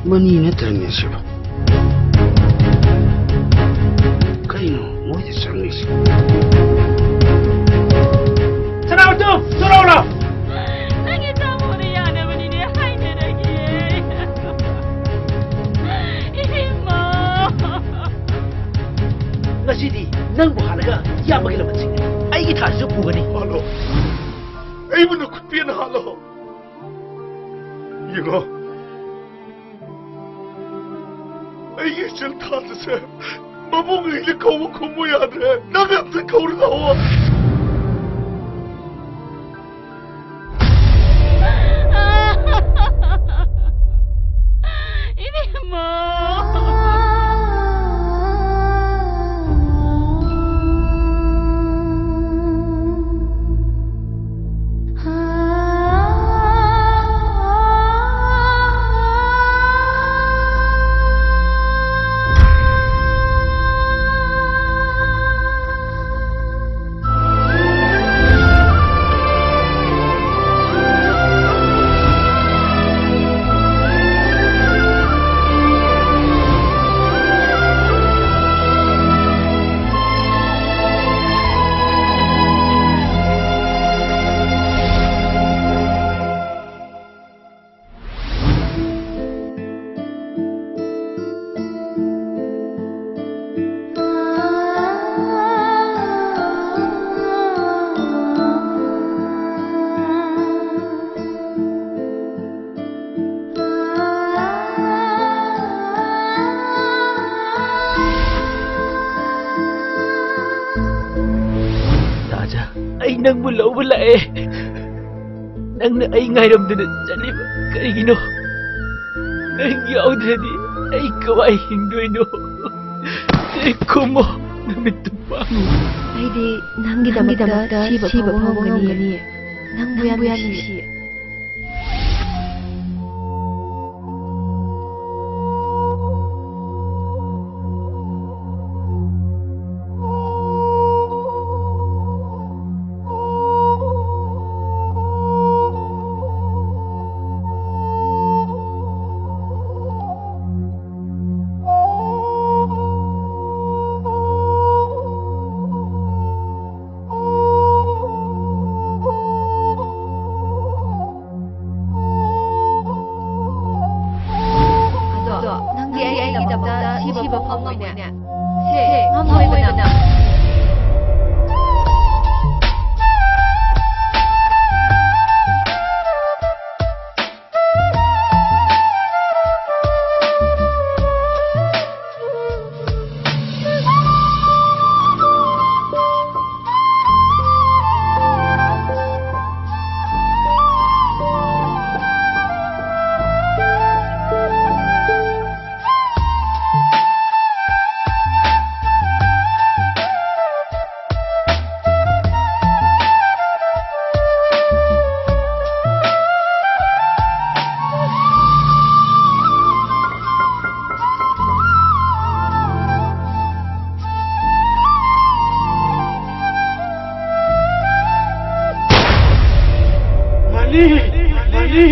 ꯃꯅꯤ ꯅꯠꯇ꯭ꯔꯅꯦ ꯁꯤꯕꯣ? ꯀꯩꯅꯣ ꯃꯣꯏꯗ ꯆꯪꯉꯤꯁꯦ? ꯁꯅꯥꯃꯇꯣꯝ, ꯊꯣꯔꯛꯎ ꯂꯥꯎ! ꯅꯪꯒꯤ ꯇꯥꯃꯣꯗ ꯌꯥꯅꯕꯅꯤꯅꯦ ꯍꯥꯏꯅꯔꯒꯦ꯫ ꯏꯕꯦꯝꯃ! ꯉꯁꯤꯗꯤ ꯅꯪꯕꯨ ꯍꯥꯠꯂꯒ ꯏꯌꯥꯝꯕꯒꯤ ꯂꯃꯟꯁꯤꯡ ꯑꯩꯒꯤ ꯊꯥꯁꯤꯁꯨ ꯄꯨꯒꯅꯤ꯫ ꯍꯥꯠꯂꯣ꯫ ꯑꯩꯕꯨ ꯅꯈꯨꯠ ꯄꯦꯟꯅ ꯍꯥꯠꯂꯣ꯫ ꯌꯦꯡꯉꯣ꯫ ꯑꯩꯒꯤ ꯏꯆꯜ ꯊꯥꯖꯁꯦ ꯃꯕꯨꯡ ꯑꯩꯅ ꯀꯧꯕ ꯈꯨꯝꯃꯨ ꯌꯥꯗ꯭ꯔꯦ꯫ ꯅꯪ ꯑꯝꯇ ꯀꯧꯔꯨ ꯂꯥꯛꯑꯣ꯫ ꯏꯕꯦꯝꯃ! ꯅꯪꯕꯨ ꯂꯧꯕ ꯂꯥꯛꯑꯦ꯫ ꯅꯪꯅ ꯑꯩ ꯉꯥꯏꯔꯝꯗꯅ ꯆꯠꯂꯤꯕ ꯀꯔꯤꯒꯤꯅꯣ? ꯅꯪ ꯌꯥꯎꯗ꯭ꯔꯗꯤ ꯑꯩ ꯀꯃꯥꯏ ꯍꯤꯡꯗꯣꯏꯅꯣ? ꯈꯨꯝꯃꯣ, ꯅꯃꯤꯠꯇꯨ ꯄꯥꯡꯉꯨ꯫ ꯑꯩꯗꯤ ꯅꯪꯒꯤꯗꯃꯛꯇ ꯁꯤꯕ ꯐꯥꯎꯕ ꯉꯝꯒꯅꯤ꯫ ꯅꯪꯕꯨ ꯌꯥꯝ ꯅꯨꯡꯁꯤ꯫ ꯑꯗꯣ ꯅꯪꯗꯤ ꯑꯩꯒꯤꯗꯃꯛꯇ ꯁꯤꯕ ꯐꯥꯎ ꯉꯝꯃꯣꯏꯅꯦ? ꯁꯦ, ꯉꯝꯃꯣꯏꯕ ꯅꯪ꯫ ꯃꯅꯤ! ꯃꯅꯤ!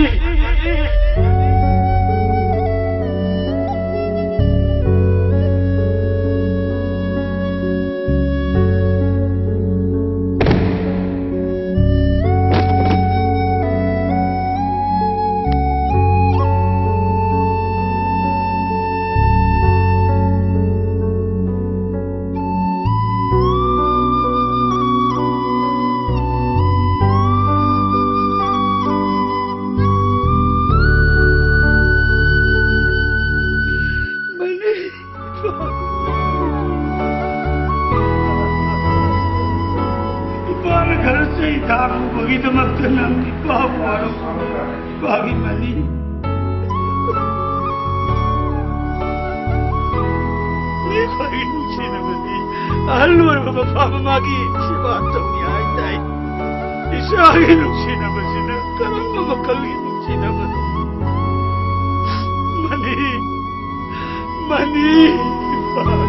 ꯇꯥꯔꯨꯕꯒꯤꯗꯃꯛꯇ ꯅꯪ ꯏꯄꯥꯕꯨ ꯋꯥꯔꯧ꯫ ꯏꯄꯥꯒꯤ ꯃꯅꯤ꯫ ꯏꯄꯥꯒꯤ ꯅꯨꯡꯁꯤꯅꯕꯗꯤ ꯑꯍꯜ ꯑꯣꯏꯔꯕ ꯃꯄꯥ ꯃꯃꯥꯒꯤ ꯁꯦꯕꯥ ꯇꯧꯏ ꯍꯥꯏꯗꯥꯏ? ꯏꯆꯥꯒꯤ ꯅꯨꯡꯁꯤꯅꯕꯁꯤꯅ ꯀꯔꯝꯕ ꯃꯈꯜꯒꯤ ꯅꯨꯡꯁꯤꯅꯕꯅꯣ? ꯃꯅꯤ, ꯃꯅꯤ, ꯏꯄꯥ꯫